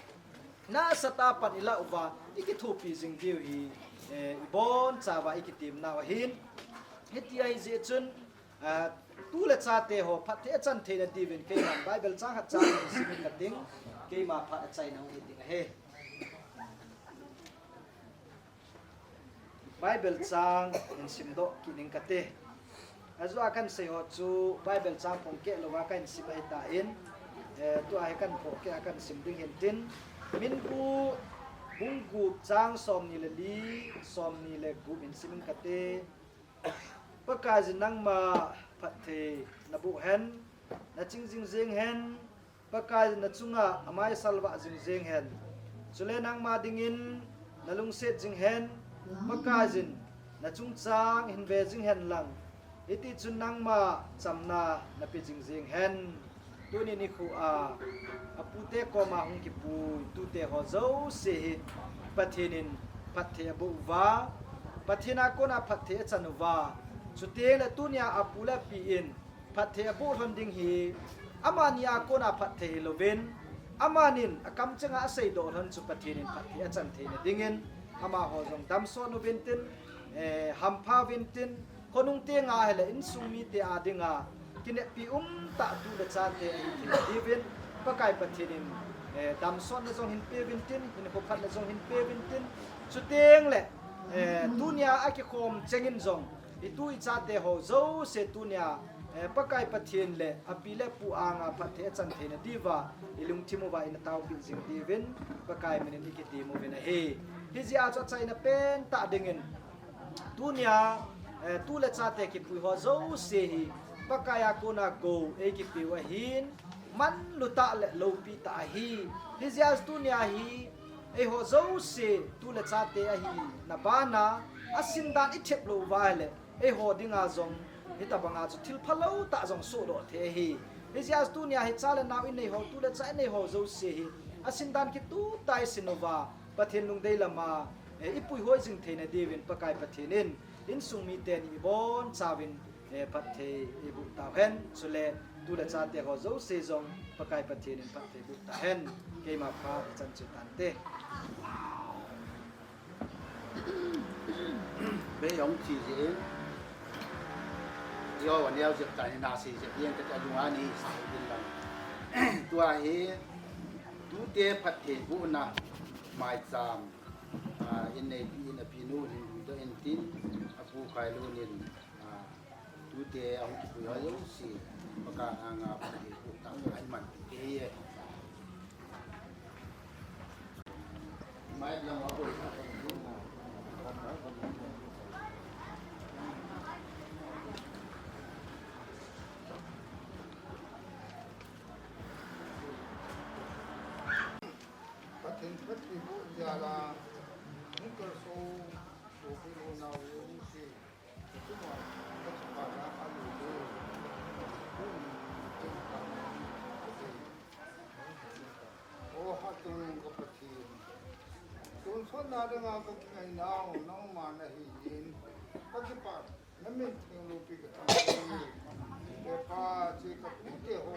nasatah a pan i la uva, i kithopi jing diu hi, eh, i boncha uva i kitem nau ahin. Hiti ahi jeh chun, ah, tu le chate ho phatthei achan theina diuvin keiman Bible chang khat chang in sim in kating, keima phat achaina hung hi ding ahi. Bible chang in simdoh kit ning kate. Ajeh a kahin sei ho chu Bible chang phong keh louva kahin sim ahitan, eh, tua hi kahin phong keh a kahin sim ding hintin. Minpu bung gup chang somni le li, somni le gup in sim ning kate. Pakaiyin nangma phatthei naboh hen, naching jing jeng hen, Pakaiyin nachunga amai salvah jing jeng hen. Chule nangma dingin nalungset jing hen, Pakaiyin nachungchang hin ve jing hen lang. Hiti chun nangma chamna nape jing jeng hen. Tuni nikho a, apute koma hung kipui tute ho jouse hi Pathen in phatthei aboh uva, Pathen a kona phatthei achan uva. Chuteng le tunia apu le api in phatthei aboh lhon ding hi, amani a kona phatthei hilouvin, amanin akamchenga aseidoh lhon chu Pathen in phatthei achan theina dingin, amaho jong damsot uvintin, eh, hampha uvintin, khonung tenga ahile insung mite a dinga kineppi umtah tu le chate ahi thei diuvin, Pakai Pathen in, eh, damsotna jong hin peuvintin, hinkho phatna jong hin peuvintin, chuteng le, eh, tunia akikhom chengin jong, i tu i chate ho jouse tunia, eh, Pakai Pathen le api le apu anga phatthei achan theina diuva, i lungthim uva i na taopi jing diuvin, Pakai minin i kitem uvin ahi. Hijeh a chu achaina pentah dingin, tunia, eh, tu le chate kipui ho jouse hi, Pakai a kona gou eikipeu ahin, manlutah le loupitah ahi. Hijeh a chu tunia hi, eiho jouse tu le chate ahina bana, asindan i thep lou uva ahile, eiho dinga jong, hitabanga chu thil phalou tah jong sohdoh thei ahi. Hijeh a chu tunia hi cha le nao i nei ho, tu le cha i nei ho jouse hi, asindan kitup tah i sin uva, Pathen lungdei lama, eh, i puihoi jing theina diuvin Pakai Pathen in, insung mite ni i bonchauvin, eh, phatthei eiboh tauhen, chule tu le chate ho jouse jong Pakai Pathen in phatthei boh tahen, keima phat ichan chu tante. Bei hung thi jeh in, Jehovah neo jep tah in na sei jep jeng kati a lunga nei sa din lang. Tua hi, Tute phattheibohna maicham, ah, in neipi in apinu Lhingpuidoh in tin, apu Khailun in, ah, tute ahung kipui ho jouse, Pakai anga phattheiboh tah a iman thei e. Pathen phattheiboh jal a, hung kalson sopi le nao jouse, achunga, achunga a lule, hung, hung, hung, O hatchungnung ka Pathen, tonsotna dinga ka kingainau, nangma nahin, ka kipah, na min theng loupi ka thangvah e. Hepa, hiche ka pute ho,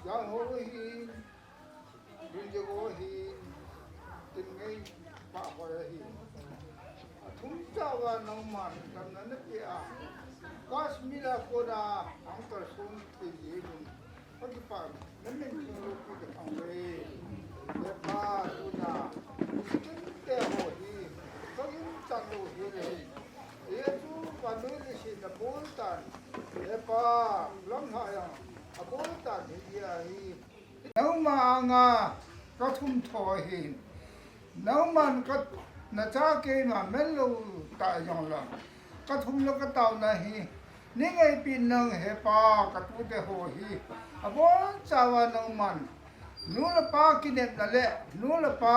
jang ho ahin, dungjui ho ahin, tin ngai pa ho ahin. Athum chauva nangman damna napeh a, Kashmir a kona ahung kalson thei jeh un, ka kipah, na min theng loupi ka thangvah e. Hepa, tuna, Muslim te ho hi, ka ginchat lou hel ahi. Jesu vannoi leiset abol tan, Hepa, lamlhah jong abol tan hijeh ahi. Nangma anga ka thum tho ahin. Nangman ka, nacha keima manlou ta jongle, ka thum le ka taona hi, nei ngaipi in lang Hepa, ka tute ho hi, abonchauva nangman, nu le pa kinepna le, nu le pa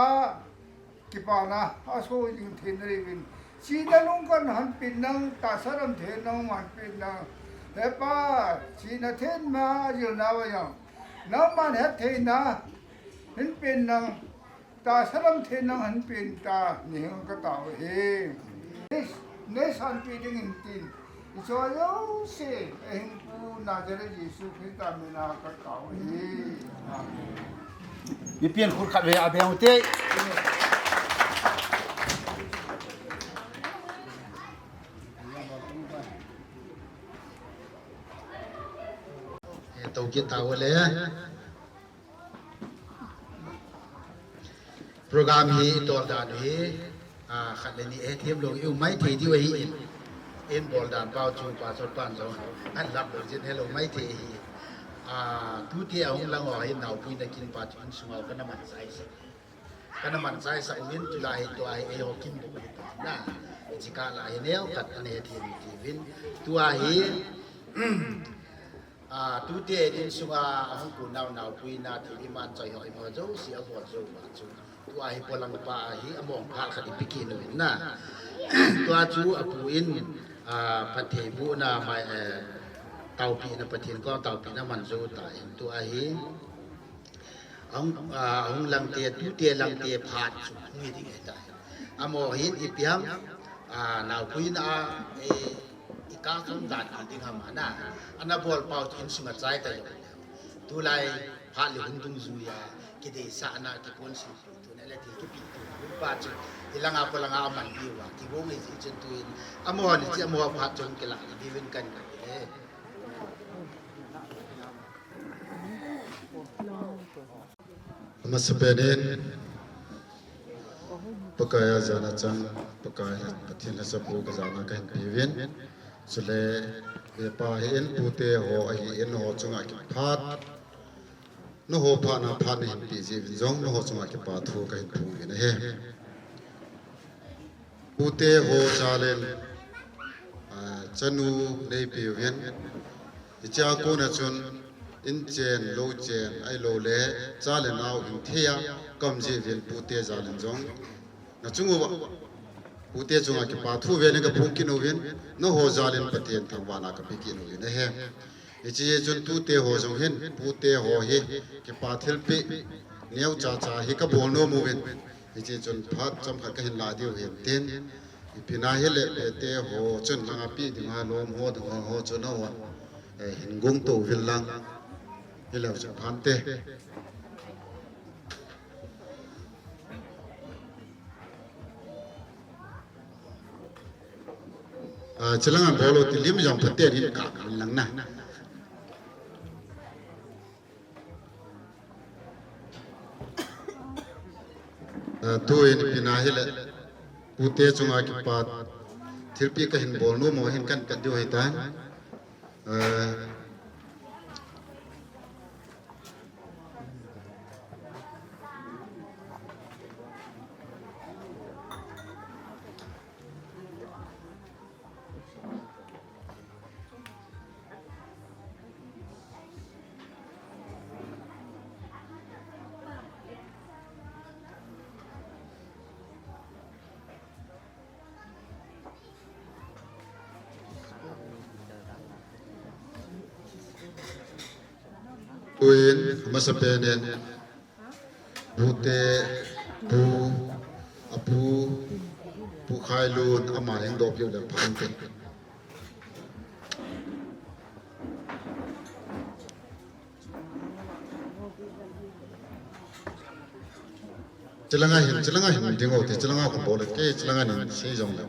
kipana, aso jing theina diuvin, chihna lungkhat nahin pe in lang, tahsa damtheina nangman pe in lang, Hepa, chihna themna jilna uva jong, nangman hettheina hin pe in lang, tahsa damtheina hin pe in lang, nahing ka tao ahi. Nei, neisanpi dingin tin, hiche jouse, eihingpu Nazareth Jesu Christa mina ka tao ahi. Amen. Mipin khut khat vei abeng ute. Eh, tou kit tau le. Program hi i tol dan u hi, ah, khat le ni hethem lou i um maithei diu ahin, in bol dan pau chu Pastor pan jong ahin lam lou jin helou maithei ahi. Ah, tute ahung lang ho hi naopuina kin pa chu insunga kana man chaisa. Kana man chaisa uvin tulai hi tua hi eiho kin bou hi ta na. Hiche kah la hi neo khat ana hethem uvin. Tua hi, Ah, tute insunga ahung kon nau naopuina thil iman choi ho imaho jouse abol jou uva chu, tua hi polangpa hi among phat khat ipi kit uvin na. Tua chu apu in, ah, phattheibohna mai, eh, taopehna Pathen koma taopehna man jou tan, tua hi ahung, ah, ahung langte, tute langte phat chu hung hi ding ahitai. Amaho hin ipi ham, ah, naopuina a, eh, i kah kham dan kit ding ham ana, ana bol pau chu insunga chai ta jong. Tulai phat le hun dungjuia kideisahna, kiponsil tu na le thil kipe tu pa chu hilanga polanga aman diu a kigong ahi jeh chun tuin amaho ni chi amaho phat chun kila diuvin kan e. Amasapen in, Pakai a jana chang, Pakai Pathen lhachapu ka jana kahin peuvin. Chule, Hepa hi in pute ho ahin, nangho chunga kiphat, nangho phatna phat nahin peh jeh uvin jong, nangho chunga kipa thu kahin phong uvin ahi. Pute ho jal in, ah, chanu neipeuvin, hichea kona chun in chen, lou chen, ahilou le cha le nao hing thei a ka um jeh uvin pute jal in jong, nachung uva, pute chunga kipa thu vel in kaphong kit uvin, nangho jal in Pathen thangvahna kape kit uvin ahi. Hiche jeh chun tute ho jong hin, pute ho hi, kipa thilpeh, neocha cha hi kabol nom uvin. Hiche chun phat chomkhat kahin la diu ahin tin. Ipi na hile, pute ho chun langa pe dinga lom ho, ding ho, ho chun ho, eh, hin gong to uvin lang. Hileu chun phante. Ah, chilang an bolo ti lim jong phaten hin ka lang na. Eh, tuin ipi na hile, pute chunga kipat thilpi kahin bol nom u hin kan kat diu ahitan. Eh, Tuin, amasapen in, pute, pu, apu, Pu Khailun, ama heng dop leu le pha inte. Chilanga hin, chilanga hin ding o te, chilanga khun bol le, ke chilanga hin sei jong le.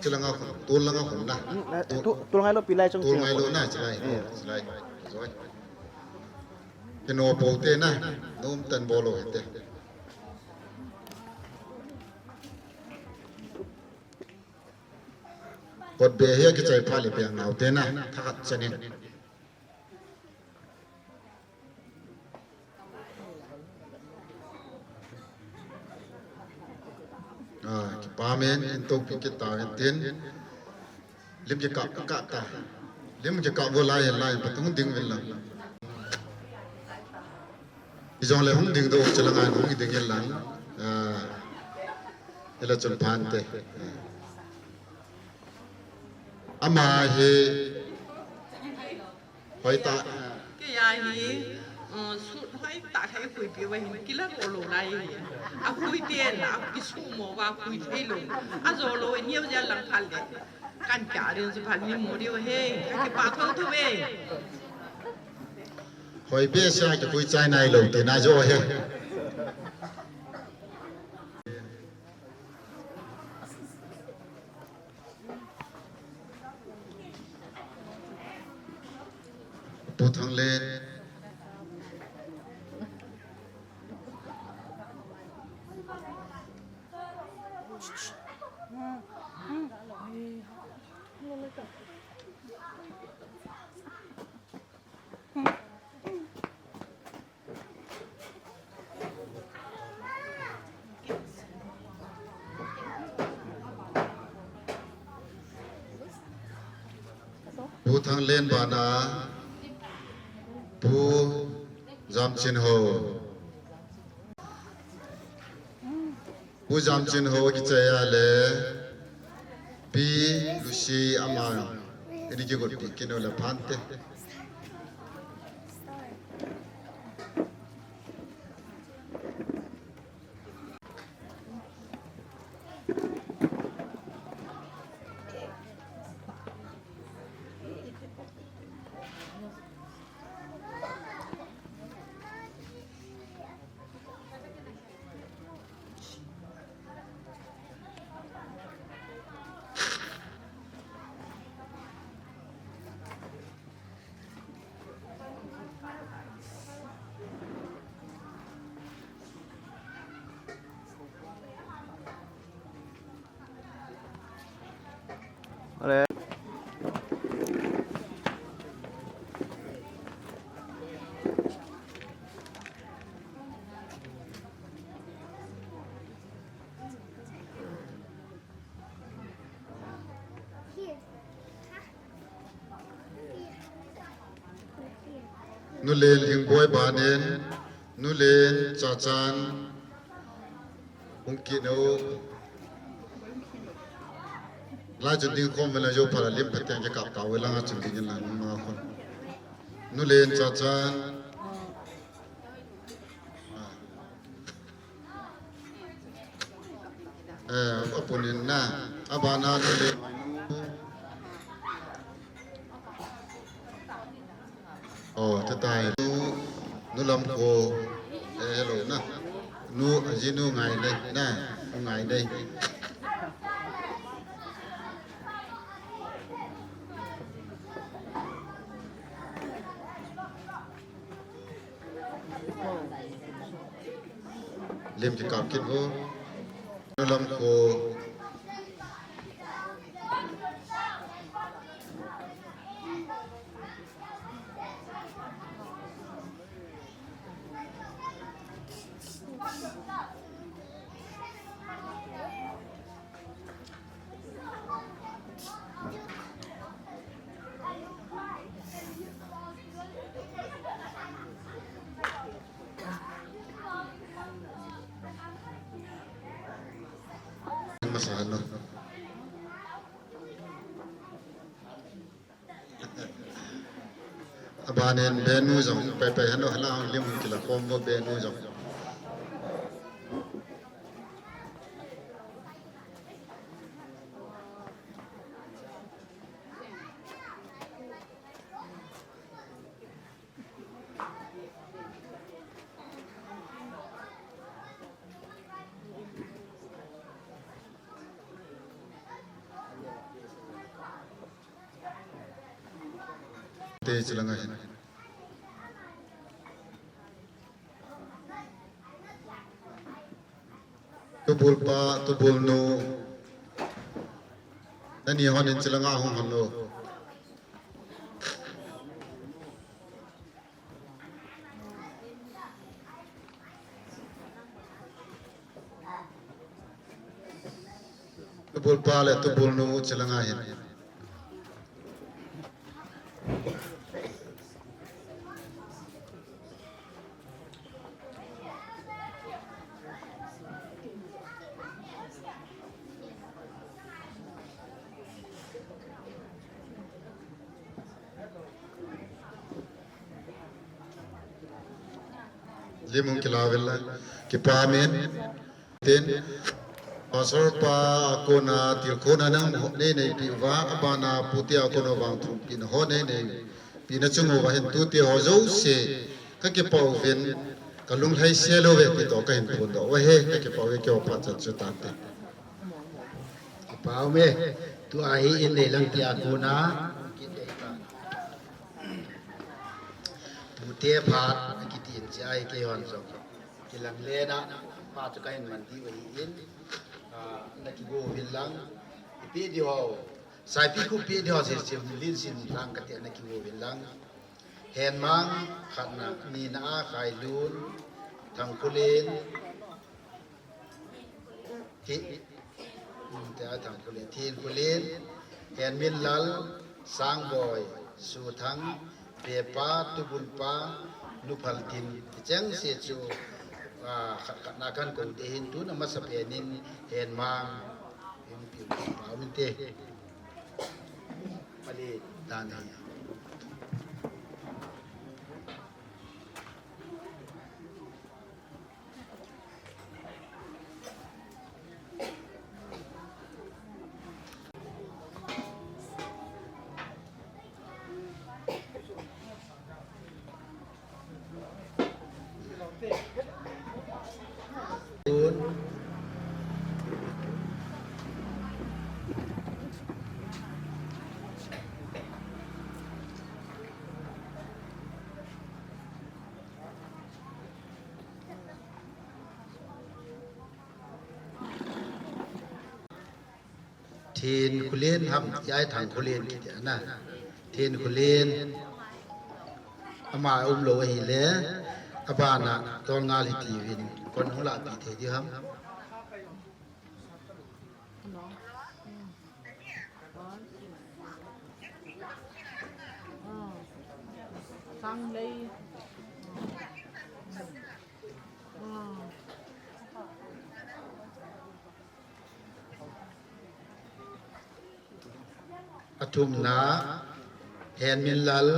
Chilanga khun, tol langa khun na. Mm, eh, tol, tol ngai lou pi lai chung tol ngai lou na, chilai. Mm. Chilai. Joi. Kino po te na, nom tan bol o te. Kot be hi kichai pha le piang nau te na, thahat chanin. Ah, kipa men, in to pi kita in tin. Lim kikap, kap ta. Lim kikap vo lai, lai, patung ding vin lang. Ijong le hung ding do, chilanga hung ding in lang. Ah, ila chun phan te. Ama hi, hoi ta. Kei a hi, uh, suit hoi ta khai khui pi va hin kila ko lo lai hi. A khui ten, a kisu mo va khui thei lo. A jo lo, niu ja lang phal le. Kan kya rin su phal ni mo diu he. Ka kipa tho tho ve. Hoi be sa kikhui chai nai lo te na jo he. Pu Thanglen. Pu Thanglen bana, Pu Jamchinho. Pu Jamchinho kichai a le, Pi Lucy ama, ini kigot pi kino le phan te. Nulen Hingboi banin, Nulen Chachan, hung kit u. Lai chun ding khom vela jo phala lim pateng ke kap kau vela nga chun ding la nung ma khon. Nulen Chachan. Eh, apunin na, abana nu le. Oh, tatai. Nu, nu lam ko, eh, hello na. Nu, aji nu ngai le, na, nu ngai le. Tem kikap kit ho. Lam ko. Masa hanu. Abanin benu jong, pai pai hanu, hala hung lim hung kila kom bo benu jong. Te chilanga hin. Tubul pa, tubul nu. Nani hon in chilanga hung hon lo. Tubul pa le tubul nu chilanga hin. Lim hung kila uvin lang. Kipah in. Tin, Pastor pa a kona tilkhouna nang ho nei neipi uva, abana pute a kona vangthumpina ho nei neipi na chung uva hin tute ho jouse, kakipah uvin, kalunglhai sel uve ti toh kahin phondoh uve, kakipah uve, keiho phat chan chu tante. Kipah ume, tua hi in lei lang ti a kona, pute phat, akiti in chi ahi keihon jong. Kilang lena, pa chu kahin man diu ahin, ah, na kigo uvin lang, ipi diu ho, saipi khu pi diu ho, se se lin sin lang kati na kigo uvin lang. Henmang, khatna, nina a Khailun, Thangkhulen, Thi, um, te a Thangkhulen, Thinkhulen, Henminlal, Sangboi, Suthang, Pepa, Tubulpa, Nuphaltin, ti cheng se chu, ah, khat khat na kan ko te hin tuna masa penin Henmang, hin piu pa min te. Pali dan hi. Thinkhulen ham, ti ai Thangkhulen kiti ana. Thinkhulen ama umlou ahile, abana tolngal hiti uvin, kon hung lahpi thei diu ham. Sanglei. Athumna, Henminlal.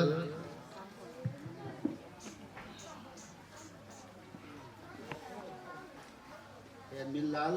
Henminlal.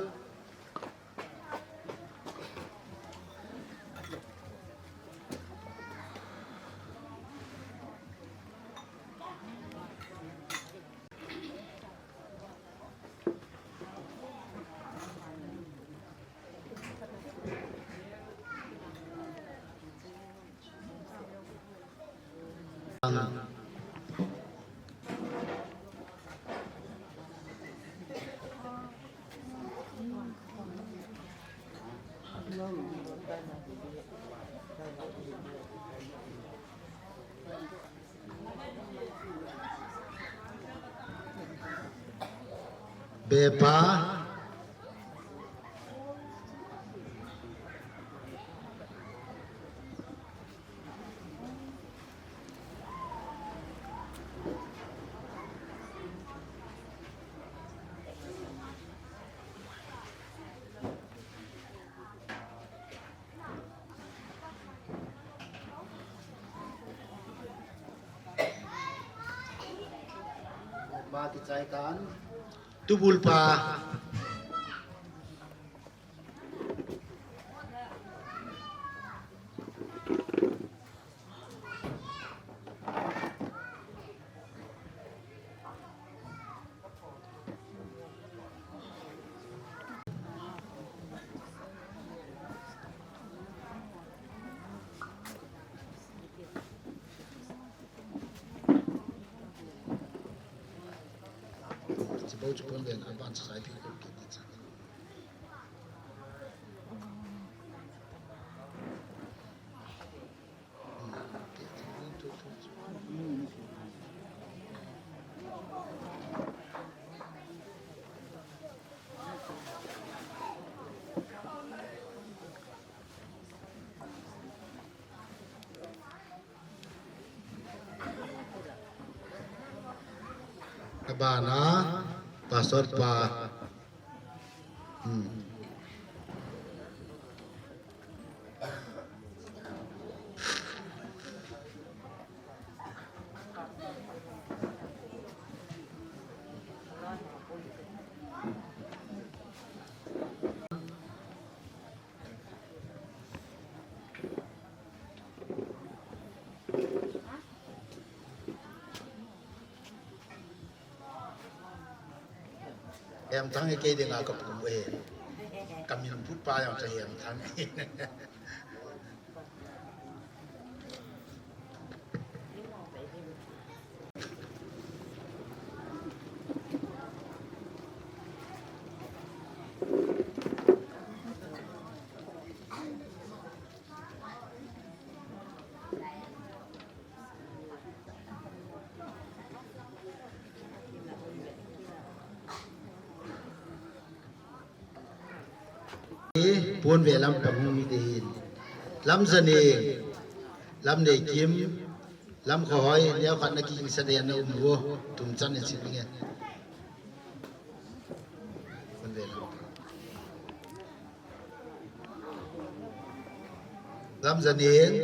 Bepa. Ba kichai tan. Tubul pa. Chibou chu pon ben aban chai pi ko kiti cha. Abana, Pastor pa. Hmm. Hemthang hi kei dinga ka pum e. Ka min put pa jong chu Hemthang. Pon ve lam pang hung mi te hin. Lam Zaning, Lam Neikim, Lam Khohoi, neo khat na ki sa den na um vo, tum chan in sin nge. Pon ve lam. Lam Zaning.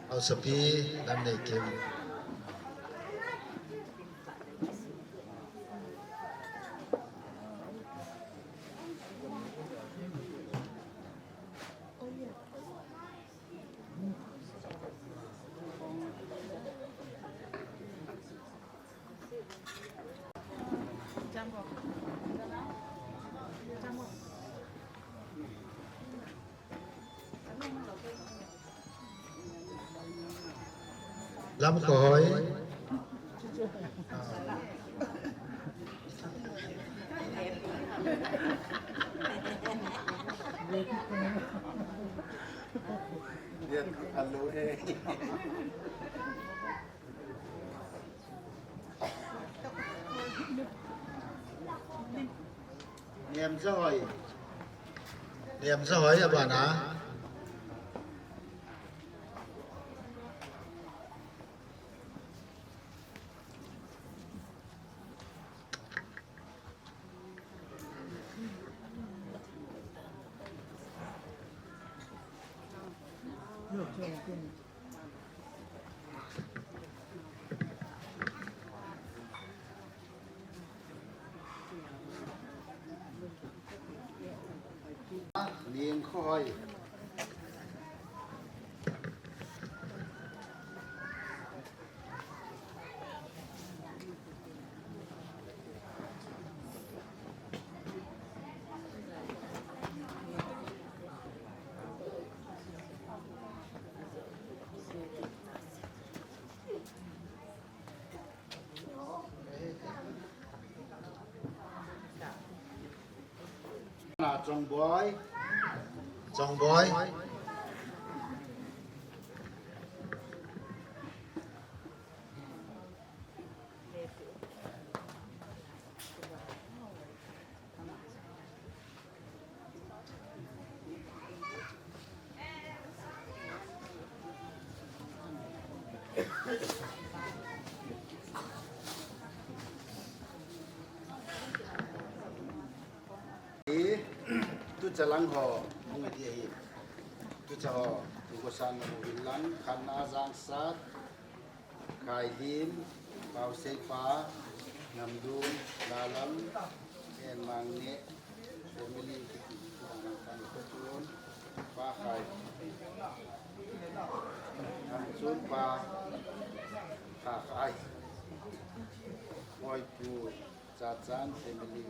Haosapi, Lam Neikim. Lam Khohoi. Niam Zahoi. Niam Zahoi abana. Ning Khohoi. Chongboi. Chongboi. Tucha lang ho, hung ati ahi. Tucha ho, tugosan ho hin lang, khatna Jangsat, Khailim, Pauseipa, Namdun, Lalam, and Mangne, family, kiti, kiti, Pa Khai, Namchun Pa, Kha Khai, Boipu, Chachan family,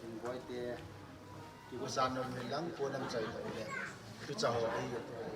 Invoite, tugosan ho hin lang, ponam chai ho le, tucha ho ahi, tu ahi.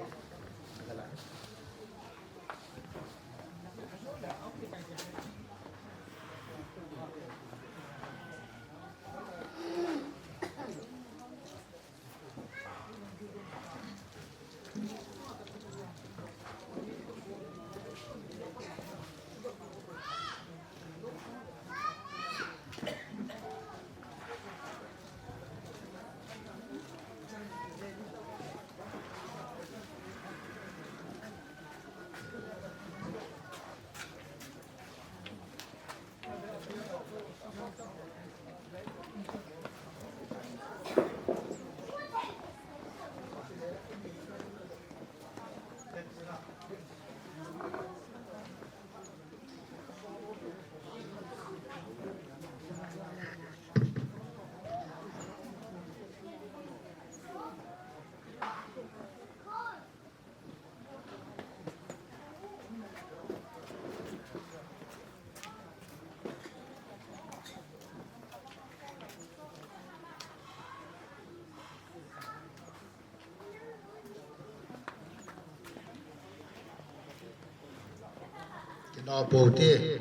Kino po te,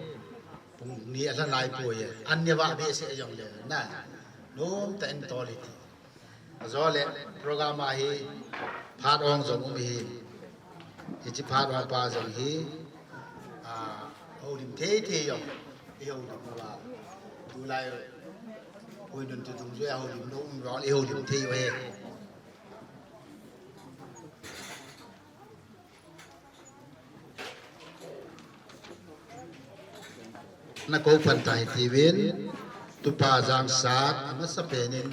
pung ni a la nai po ye, an ne va be se jong le na, nom ta en to le ti. Ajo le program a hi phat ong jong um hi. Hichi phat ong pa jong hi, a, houlim thei thei jong i houlim uva. Tulai, hoi nun tu tung joi a houlim no um jong i houlim thei uve. Na kou pan tai tiuvin, tupa Jangsat, amasa penin,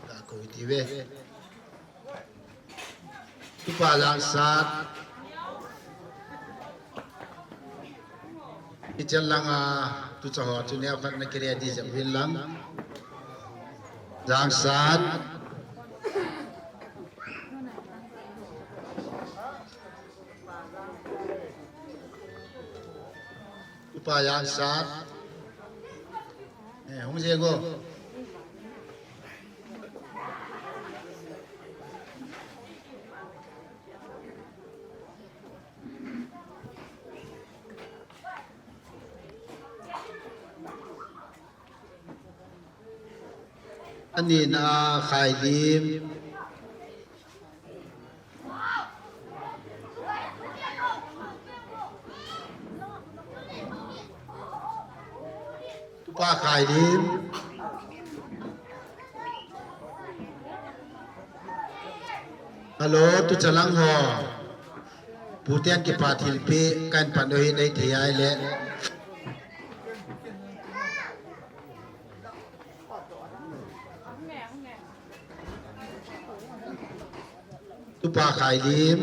ka kou tiuve. Tupa Jangsat, ichan langa, tucha ho, tu neo khat na kire di jam vin lang. Jangsat. Upa Jangsat. Eh, hung jeng o. Ani na Khailim. Tupa Khailim. Hello, tucha lang ho. Puten kipa thilpeh, kan pan doh in ei thei ai le. Tupa Khailim,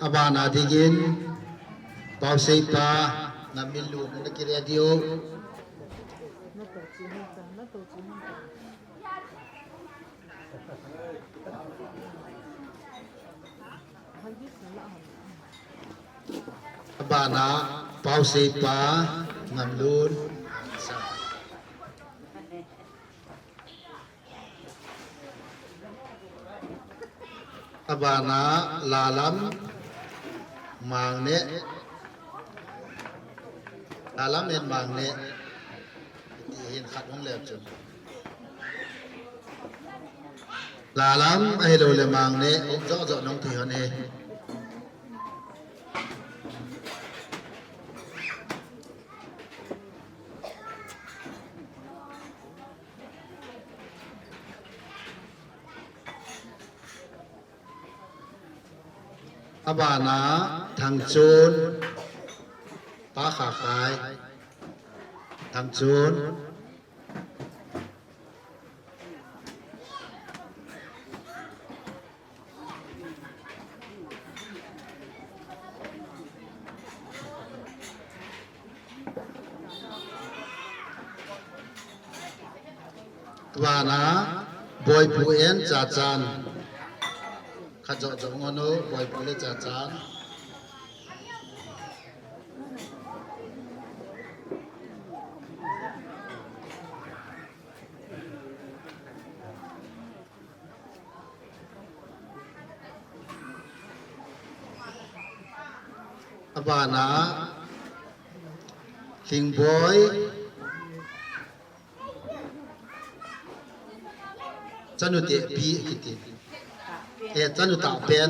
abana dingin, Pauseipa, Namminlun, na kire diu. Abana, Pauseipa, Namminlun. Abana, Lalam, Mangne. Lalam and Mangne. Ti hin khat hung le chun. Lalam ahilou le mang ne, um jo jo nong thei hon e. Abana Thangchun, Pa Khakhai, Thangchun. Vana, Boipu and Chachan. Khat jo jo ngonu, Boipu le Chachan. Abana, Thingboi, Chanu Tepi, kiti. Eh, Chanu Tapen.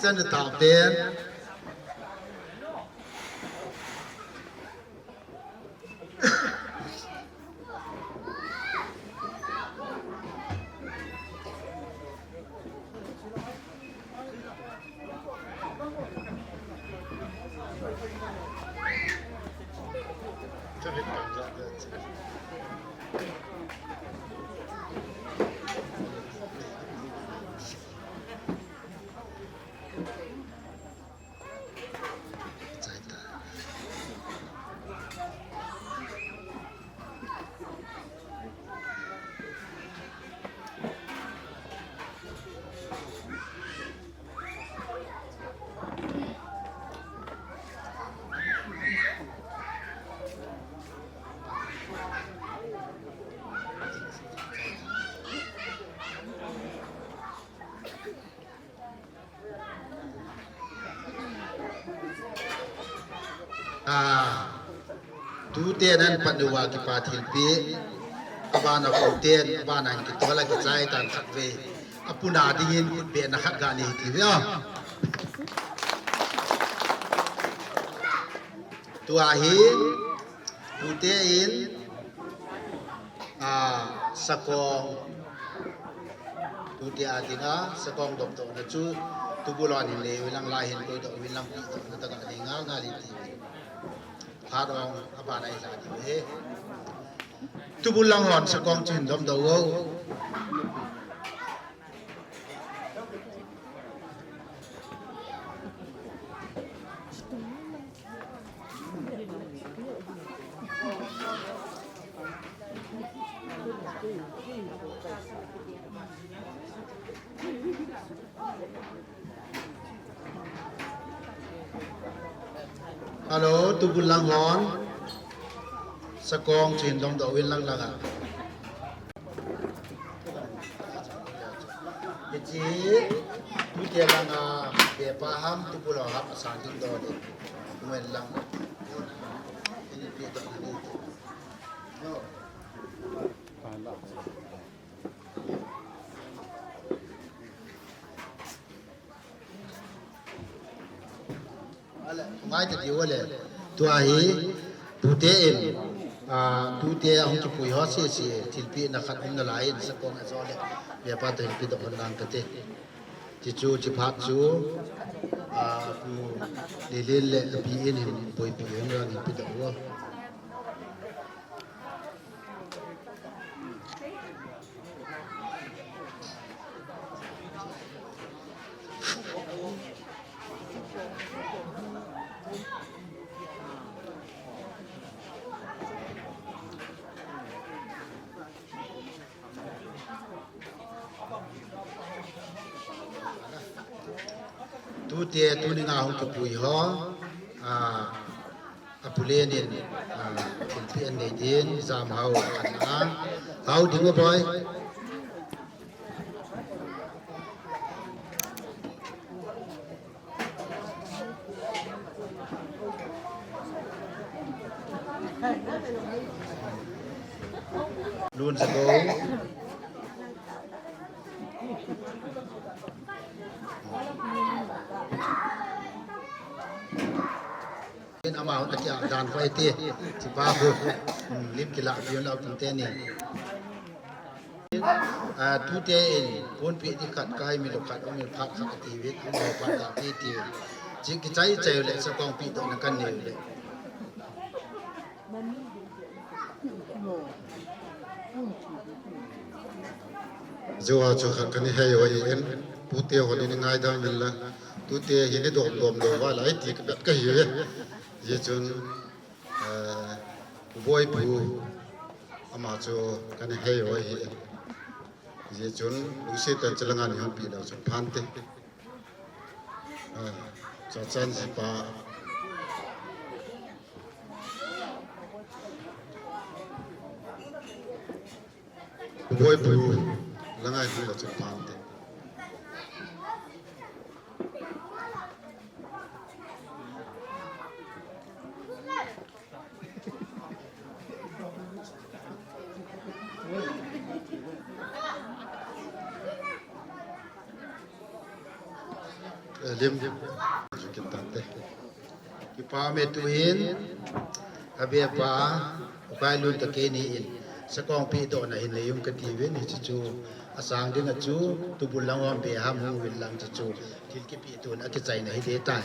Chanu Tapen. Ah, tute nan pat uva kipa thilpi, abana koten, abana kitola kichai tan khat ve. Apuna dingin kut be na khat gani ti ve. Tua hi, tute in, ah, sakong, tute a dinga, sakong dopdoh na chu, tubul hon hin le, wilang lai hin koi doh, wilang pi doh, na taga dinga, nga li ti. Phat ong, abana i la di ve. Tubul lang hon, sakong chu hin dopdoh o. Hello, tubul lang hon. Sakong chu hin dopdoh uvin lang lang a. Hiche, tute langa, bepa ham, tubul ho ham, asang ding doh le. Ngen lang. Ini pe doh ni. Ngai ta diu le. Tua hi, tute in, ah, tute ahung kipui ho sese, thilpina khat um nalai in, sakong ajo le, bepa toh hin pedoh hon lang kate. Tichu, chiphat chu, ah, Pu Lilin le, Pi in hin, Boipu in lang hin pedoh u. Tute, tuni nga hung kipui ho. Ah, Apu Len in, ah, thilpeh an nei din, jam hao, an a. Hao ding o boi. Lun Zagou. In ama hon akia dan koi ti. Chipa hu. Hmm, lim kila pion lau tun te ni. Ah, tute in, ponpi di khat, kai mi lo khat, umi phat khat ti vit, umi phat khat ti ti. Chi kichai chai le, sa kong pi to na kan ni le. Joa chu khat kani hei hoi in, pute hon in ngai dang min la, tute hi ni dom dom lo va lai ti ka bet ka hi ve. Ye chun, eh, Boi pu ama chu kani hei hoi hi. Ye chun, lungsi tan chalanga ni hon pi lo chu phante. Eh, cha chan ji pa. Boi pu, langa hi lo chu phante. Lim, lim. Kipa me tu hin, abe pa, ukai lun ta ke ni in, sa kong pi to na hin le yum ka ti vin, hi chu chu, asang ding a chu, tu bul lang om be ham hung vil lang chu chu, thil kipi tun a kichai na hi de tai.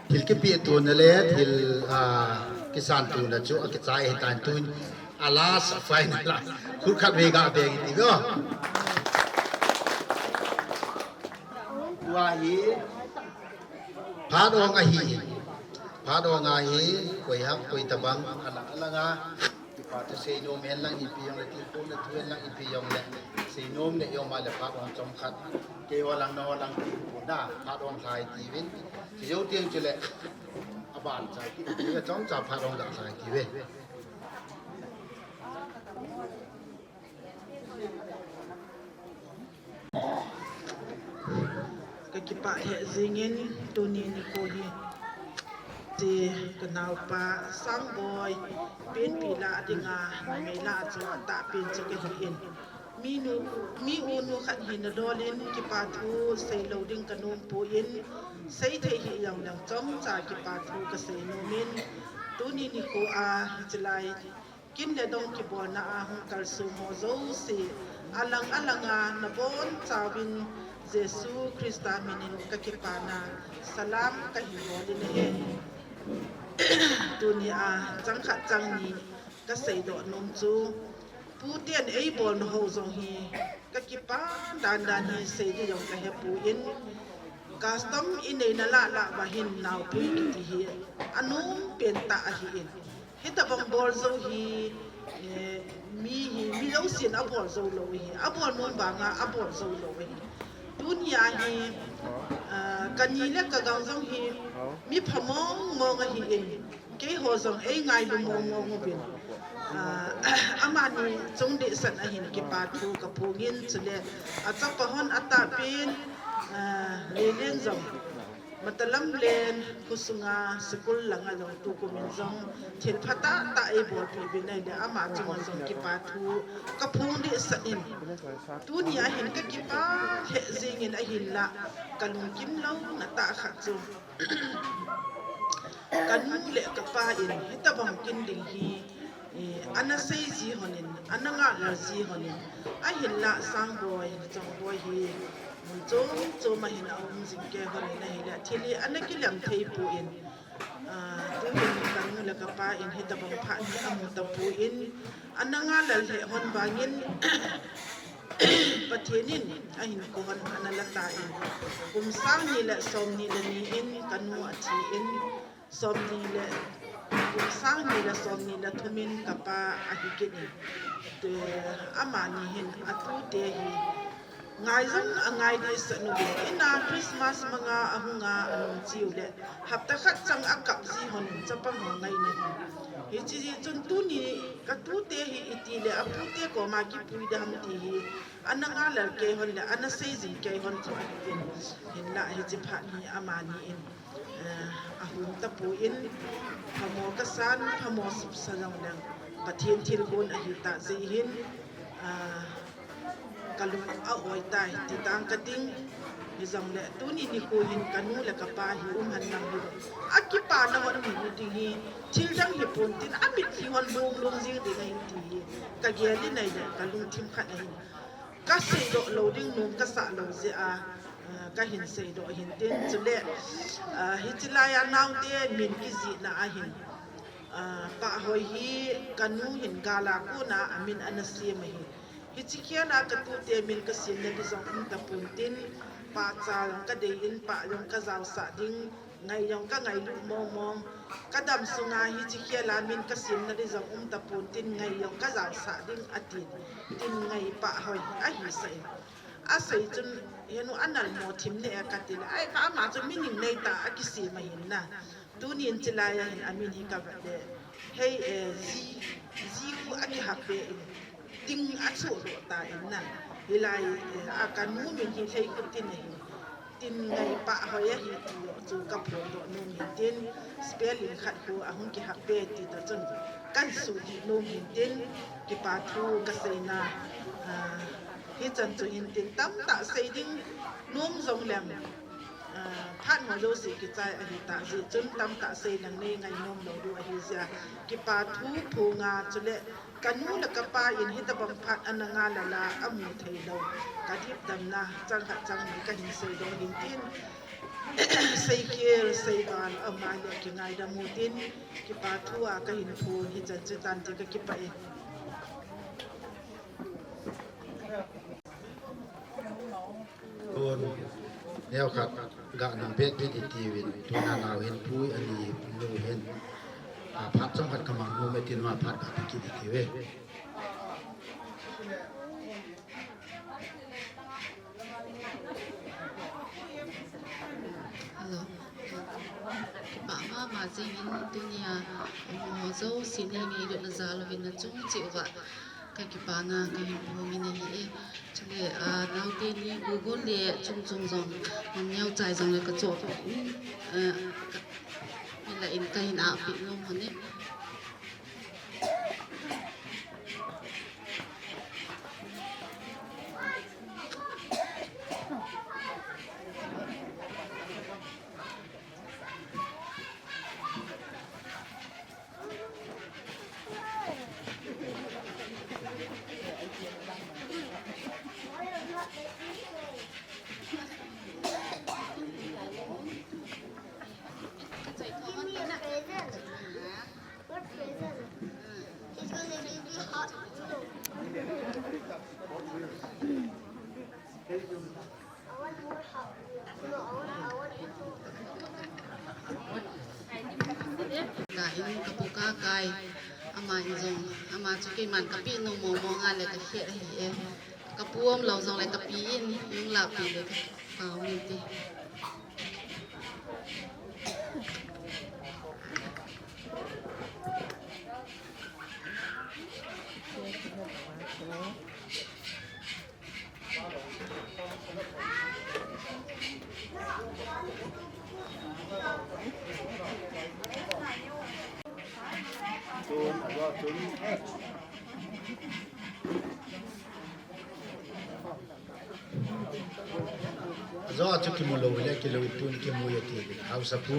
Thil kipi tuna le, thil, ah, kisan tuna chu, a kichai hi tan tun, a last final a. Khut khat vei ga beng ti go. Tua hi, phat ong ahi. Phat ong ahi, koi hak, koi tabang, alang, alang a. Kipa thu seinom hen lang ipi jong le, tilkhou na thu hen lang ipi jong le. Seinom le jong ma le phat ong chomkhat. Keiho lang, nangho lang ti pu na, phat ong lhai ti vin. Kijou tiang chu le, aban chai ti, ti le chomcha phat ong ga lhai ti ve. Ka kipah lheh jingin tuni nikho hi. Ti ka naopa Sangboi, penpi lah dinga, numei lah chu atahpen chu kahi in. Mi nu, mi u nu khat hina lolin, kipa thu seilou ding kanom pon, seithei hih jongleng chomcha kipa thu kasei nomin. Tuni nikho a, hichelai, kin le dong kibolna a hung kalsong ho jouse, alang alanga nabonchauvin Jesu Christa minin kakipana, salam kahin bol in ahi. Tuni a, chang khat chang ni kaseidoh nom chu, puten eibolna ho jong hi, kakipa dandan hi seiding jong kahepon, custom inei nalai lah uva hin naopui kiti hi, anom pentah ahin. Hitobang bol jou hi, eh, mi hi, mi jousen abol jou lou ahi. Abol nom banga abol jou lou ahi. Tunia hi, ah, kani le kagang jong hi, mi pha mong mong ahin. Keiho jong eingailu mong mong uvin. Ah, amani chung dehset ahin kipa thu kaphongin chule. Achapa hon atahpen, ah, Lelen jong. Matalam len khosunga school langa jong tukum in jong thil phatah tah eibolpeh uvin ahile ama chunga jong kipa thu kaphong dehset in. Tunia hin kakipah lheh jingin ahinlah kalungkim louna tah khat chu. Kanu le kapa in hitobang kin ding hi, eh, ana sei ji honin, ana ngah lal ji honin, ahinlah Sangboi, Chongboi hi, mun chom chom a hin aum jing kei honin ahile, thil hi ana kilem thei pon, ah, tuhin kanu le kapa in hitobang phat hi amu tapon, ana ngah lal lheh hon vangin, Pathen in ahin kou hon ana la tan, kum sang ni le som ni le ni in kanu athin, som ni le, kum sang ni le som ni le thum in kapa ahi kit in. Te, amani hin atute hi, Ngai jong angai deh sah nu ve. Ina Christmas manga ahunga anung chiu le. Hapta khat chang akap ji hon chapang ho ngai na hi. Hichi ji chun tuni katute hi iti le apute koma kipui dam ti hi. Ana ngai lal kei hon le ana sei jing kei hon chu atin. Hinla hichi phat hi amani in. Eh, ahung tapon, phamo kasan, phamo sipsa jong leng. Pathen thilgon ahi tah jeh hin, ah, kalung a-oi tai, ti tang kating. Hijongle, tuni nikho hin kanu le kapa hi um hen lang hi. Akipana hon um hi ding hi, thil dang hi pon tin, amitlhi hon lom lom jing ding ahi ti hi. Kagel in ahile, kalungthim khat ahi. Kasei doh lou ding nom kasah lou jeh a, ah, kahin sei doh hin tin chule, ah, hichi laiya naote min kijihna ahin, ah, Pahhoi hi kanu hin gal a kona amin ana sem ahi. Hichi khel a katute min kasemna ding jong um tapon tin, pahcha jong kadei in pah jong kajaosah ding, ngai jong kangailut mong mong. Kadam sunga hichi khel a min kasemna ding jong um tapon tin ngai jong kajaosah ding atin. Tin ngai Pahhoi ahi sah in. Asei chun, henu anal mo thim ne e kati le. Ai, ama chu mi ning nei tah a kisem ahin na. Tunin chilai ahin amin hi kavet le. Hei, eh, ji, ji khu akihap be in. Ting achuh doh tan na. Hilai, eh, akanu min hi Lheikhutin ahi. Tin ngai Pahhoi ahi ti jong chu kaphondoh nom hin tin. Spelling khat khu ahung kihap be ti ta chun. Kan sudih nom hin tin. Kipa thu kaseina. Ah, hichan chu hin tin tamtah sei ding nom jong leng. Ah, phat ho jouse kichai ahi tah jeh chun tamtah sei leng nei ngai nom lou diu ahi jeh a. Kipa thu phonga chule kanu le kapa in hitabang phat ana ngai lala amu thei lou. Kadip damna chang khat chang ni kahin sei doh hin tin. Sei khel, sei val, ama le kingaidam u tin. Kipa thu a kahin phon hichan chu tan ti kakipah e. Tun, neokhat, ga nang bet bet iti uvin, tuna nao hin pui ani nu hin. A phat chomkhat kamang nu metin ma phat ga pe kit iti uve. Hello. Kipah mama jingin tunia, um, jouse nei ngailutna jal uvin nachung cheh uva. Kakipana, kahin phongin ahi e. Chule, ah, naote ni Google le chung chung jong, um, neocha jong le kachoh, um, ah, ka, ila in kahin ahpeh nom hon e. Ka in kapu kakai, ama in jong, ama chu keiman kapeh nom mong mong a le kakhet ahi e. Kapu umlou jongle kapi in, yung lapi le kapao min ti. Ajo a chu kimu lou le, kilou tun kimu e ti. Haosapu,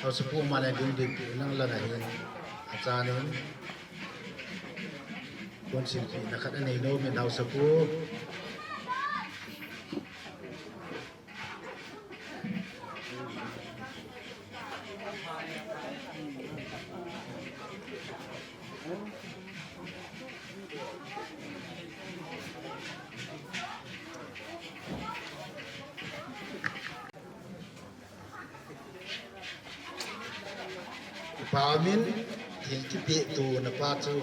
Haosapu ma le ding ding pi nang lang ahin. Achanin. Kon silpina khat anei nom in Haosapu. Kipa min, thil kipeh to napa chu.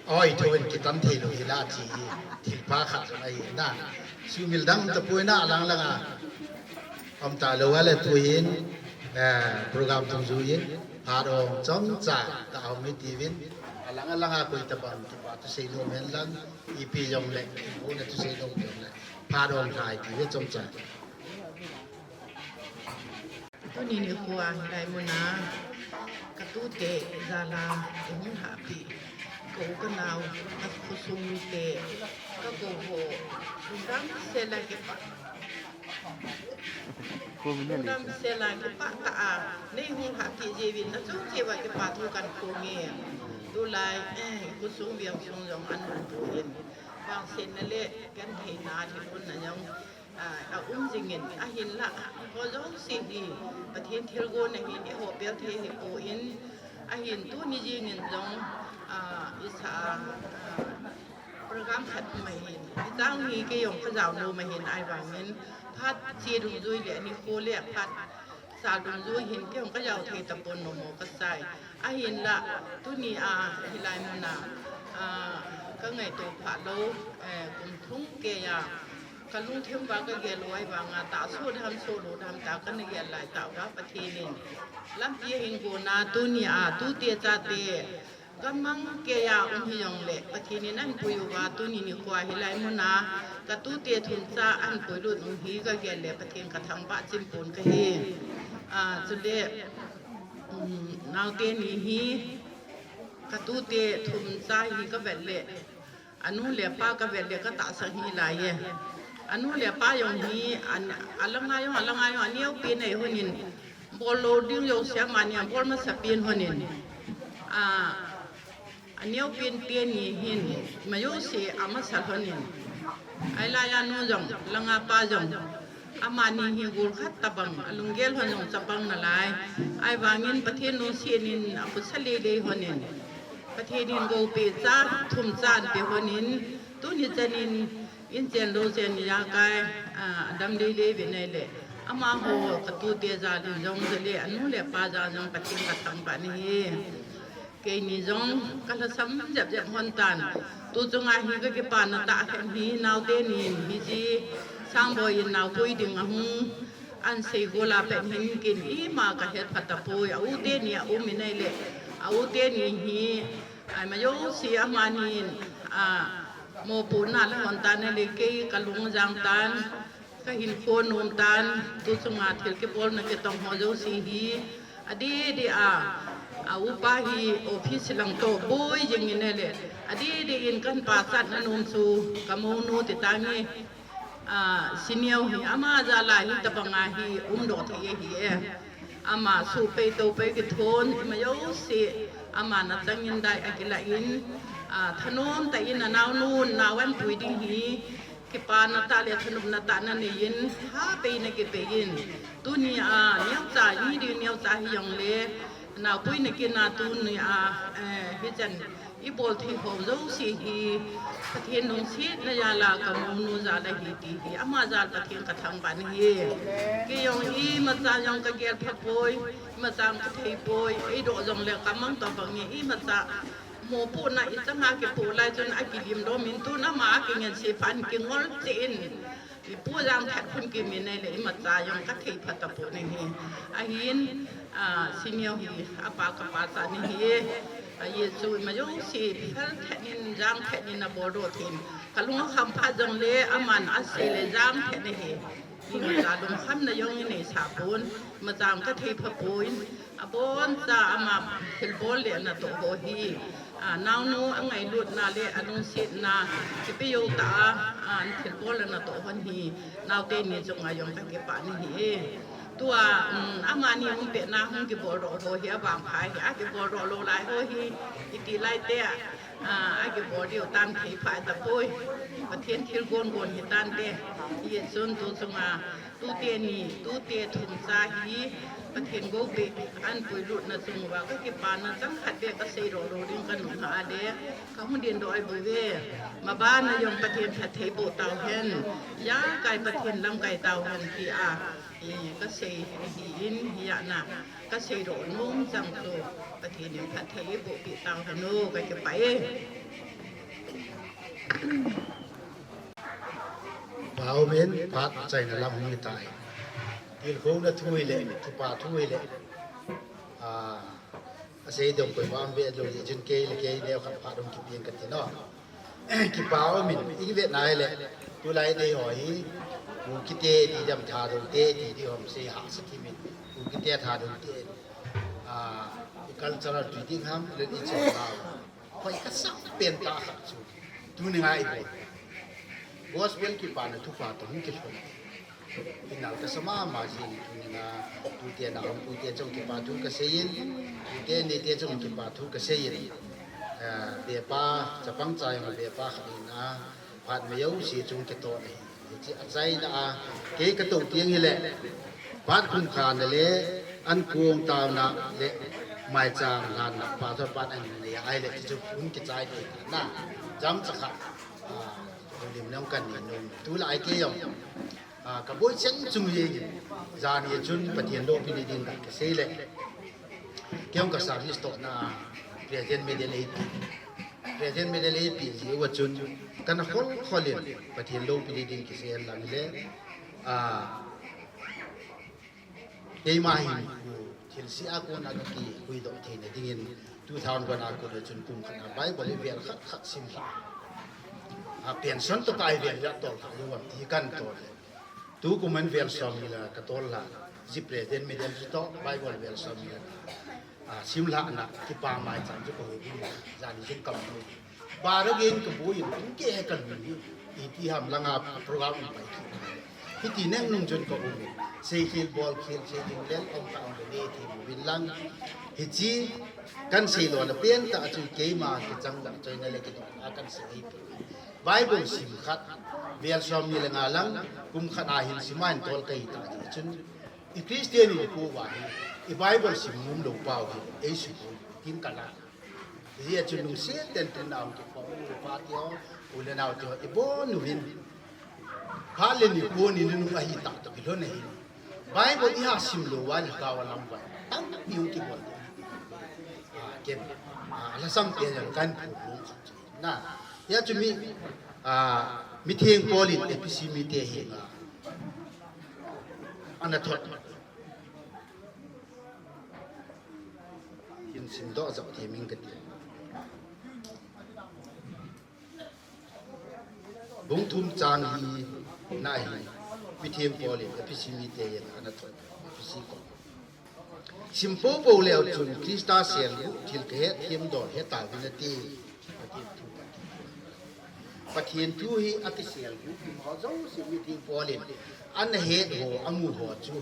Oi, thu in kitam thei lou hi la chi hi thil pha khat jong ahi na. Sumil dang tapoi na, alang langa um talou a le tuhin, eh, program dungjuiyin phat hong chomcha ka um hi tiuvin, alang alanga koi tabang kipa thusei nom hen lang, ipi jong le, ipi na thusei nom jong le, phat hong lhai tiuve chomcha. Tuni nikho a hilai muna ka tute jal a eihung lhahpeh, ka u ka nao, ka khosung mite, ka gou ho, lungdam sela kipah. Lungdam sela kipah tah a neihung lhahpeh jeh uvin nachung cheh uva kipa thu kahin phong e. Tulai, eh, khosung veng sung jong anom poi. Vangsetna le gentheina thilgon na jong a, aum jingin, ahinlah, eiho jouse hi Pathen thilgon ahin, eiho bel thei hipon, ahin tuni jingin jong, a, isa, a, program khat um ahin, hichang hi kei jong kajao nom ahin, ahivangin phat che dungjui le nikho le phat sa dungjui hin kei jong kajao thei tapon, nommo kasai. Ahinlah, tuni a hilai muna, a, kangaito phalou, eh, kum thum keiya kalungthim uva kagel u ahivanga tahsa dam, soh lou dam tah kana gel lai tah uva Pathen in lampi ahin gonna, tuni a tute chate gamang keiya um hijongle Pathen in ahin pui uva tuni nikho a hilai muna ka tute thum cha ahin puilut u hi kagel le Pathen kathangvah chimpon kahi. A, chule, um, naote ni hi, ka tute thum cha hi kavet le, anu le apa kavet le katahsan hih laiye. Anu le apa jong hi, an, alanga jong, alanga jong, aneopen ahi lhonin, bol lou ding jouse amani abol masapen lhonin. A, aneopen teni hin, ima jouse amasa lhonin. Ahilai a nu jong, langa pa jong, amani hi gol khat tabang, alunggel lhon jong chapang nalai. Ahivangin Pathen lungset in akhutsa leilei lhonin, Pathen in goupeh cha thum cha ahin pe lhonin, tuni chan in inchen louchen ijakai, a, adam leilei uve nai le, amaho ka tute jal in jong, jale anu le apa jal jong Pathen kathangvah nahi. Keini jong kalhasam jep jep lhon tan. Tu chunga hi kakipana tah khat hi naote nin hiche Sangboi in naopui ding ahung ahin sei gol a pat hin ken ima kahet pha tapoi. A u teni aum in ahile, a u teni hi, a, ima jouse amanin, a, mopohna la lhon tan ahile kei kalung ajang tan. Kahinkho nom tan, tu chunga thil kibolna kitong ho jouse hi, adeh deh a, a upa hi office lang toh boi jing in ahile, adeh deh in kahin pachatna nom chu, kamounu ti tange, a, Senior hi, ama jal a hitabang a hi umdoh thei ahi e. Ama suhpei toupei kithon, ima jouse, aman achangin dai akilah in, a, thanom tah in anaonu nao ahin pui ding hi, kipana tah le thanopna tah nanei in, habeina kipei in. Tuni a neocha, ni ding neocha hijongle, naopuina kin a tuni a, eh, hichan ibol thei ho jouse hi, Pathen lungsetna jal a kamounu jal ahi ti hi, ama jal Pathen kathangvah nahi. Kei jong imacha jong kagel pha poi, imacha jong kathei poi, eidoh jongle kamang tobang e, imacha mopohna ichanga kipoh lai chun akilim dom in, tun ama akingense phat in kingol cheh in, ipu jang thet khun kimin ahile imacha jong kathei pha tapon ahi. Ahin, a, Senior hi apa kapachat nahi. Ajeh chu ima jouse phel thet in, jang thet in aboldoh thei in, kalung akham phat jongle aman asei le jang thet nahi. Imacha lungkhamna jong inei sah pon, imacha jong kathei pha pon. Aboncha ama thilbol le anatoh ho hi, a, naonu angailutna le alungsetna kipe jou tah a, a, thilbol anatoh hon hi, naote ni chunga jong kakipah nahi. Tua, um, amani hung petna hung kiboldoh ho hi avangpha hi, akiboldoh lou lai ho hi, iti lai te a, a, akibol diu tan thei pha tapoi. Pathen thilgon gon hitante. Hijeh chun tu chunga tute ni, tute thum cha hi Pathen goupeh ahin puilutna chung uva kakipana chang khat beh kaseidoh lou ding kanung hah a le, kahung dingdoh ahi bouve. Mabana jong Pathen phattheiboh tauhen. Jakai Pathen lamkai tauhen tia, eh, kasei ahin, hijeh a kaseidoh nom chang chu Pathen in phattheiboh peh tauhen o, kakipah e. Pau min phat chaina lam hung hitai. Tilkhouna thu hile, kipa thu hile. Ah, asei dong koi bang ve lo, jin kei le kei neo khat phat dong kipiang kati no. Kipa umin, i ve nai le, tulai nei ho hi, u kite ti dam tha dong te ti di hom sei ha sa ti min, u kite tha dong te. Ah, i cultural ti ding ham, le i chon lau. Hoi ka sang pen ta khat chu. Tuni ngai bol. Gospel kipana thupha tong kilhon. Inal ka sama ma jing tuni na tute na hom tute chong kipa thu ka seiyin. Tute ni te chong kipa thu ka seiyin. Eh, bepa, chapang chai ma bepa khat in a. Phat ma yo si chung kito ni. Hichi a chaina a, kei ka to tiang hile, phat khum khana le, an kuang tauna le, mai chang lhanna, pa thor pat an ne ai le, chu khum kichai te na, jam cha kha, a, lim nang kan ni nung, tu lai ke yong, a, ka boi chen chung ye, jan ye chun Pathian lo pi ni din ka sei le, ke yong ka service to na, present me de le, Present medal eipi ji uva chun, kana khol kholin, Pathen lopi ding kisei lang le, a, keima hin, thilse a kona kakihuhdoh theina dingin, two thousand one a kona chun kum khat a Bible i vel khat khat sim lha. A, pension toh kai vel ja tol kha, yuam ti kan tol le. Tukum in vel som ni la ka tol la, ji present medal ji toh, Bible vel som ni la. A, sim lhahna, kipa maicham chu ka hou ding, jani jong ka mu. Bara gen ka boi in, tum ke he ka lu hi, iti ham langa program in pai ki. Hiti neng nung jun ka um in, sei khel bol khel, sei ding lel, ong ka ong le ne ti mu bin lang. Hichi, kan sei lo na pen ta chu keima, kichang da, choi na le ki do, a kan sei. Bible sim khat, vel som ni le nga lang, kum khat a hin sim a hin tol ka hi ta, chun, I Christian in ko va hi, i Bible sim nom lou pau hi, ei su ko, tin ka la. Hijeh chun lungset tah in tin nau ki pa, u pa tio, u le nau tio, i bon u vin. Phat le ni ko ni nung ahi ta to ki lo na hi. Bible i ha sim lou va le ka va lam va. Tam ni u ki bon. A, ken, a, la sam ke jan kan pu. Na, ya chu mi, a, mi theng Paul in Ephesi mi te hi nga. Ana thot. Kin sim doh zau ti ming ka ti. Bung thum chang li na hi. Mi theng Paul in Ephesi mi te hi ana thot. Ephesi ko. Sim popo leu chun Christa selguh thil kahet them dol he tauvin ati. Pathen thu hi akiselguh, ho jouse mi theng Paul in ana het ho, amu ho chu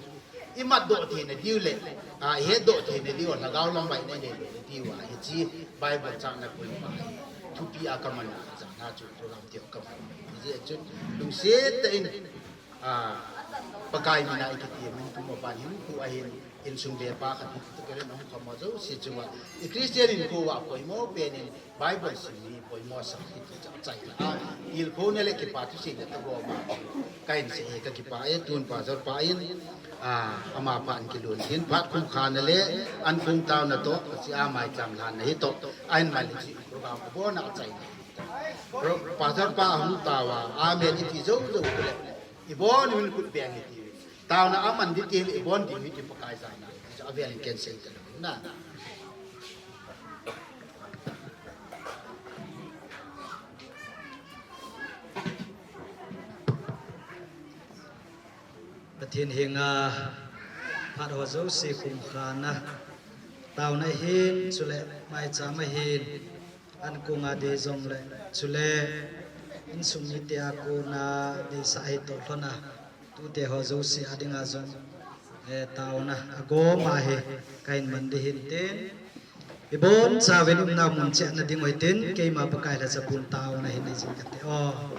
i matdoh theina diu le, a, hetdoh theina diu, lhagao lam vai nei nei diu a, hichi Bible chang na koi pa hi thupi a ka man a, chang na chu program tio ka man. Hijeh chun lungset tah in, a, Pakai mina i kiti min kum a ban hin ku a hin, insung be pa khat hi tu kelen hung kham a jouse chunga. I Christian in ko va poimo pen in Bible sim ni poimo sa hi ti cha chai la. Tilkhouna le kipa thu sei le ta go ma. Ka in sei ka kipa e tun pa jor pa in, a, ama pa an kilun hin phat kum khat na le an kum tau na to, si a mai cham lhan na hi to. A in mai le chi program ko bo na chai. Pro-, Pastor pa hung tau a, amen i ti jou jou le. I bon min kut beng i ti. Tauna aman di ti le i bon di mi ti Pakai sa na. Sa avel ken sei ta na. Pathen henga phat ho jouse kum khat na. Tauna hin, chule maicham a hin. An kunga dei jongle, chule insung mite a kona deisah hi toh lhona, tute ho jouse a dinga jong, eh, taona agom a hi kahin man ding ahin tin, ibon chauvin umna mun cheh na ding u hitin, keima Pakai lhacha pun taona hin nei jing kate o.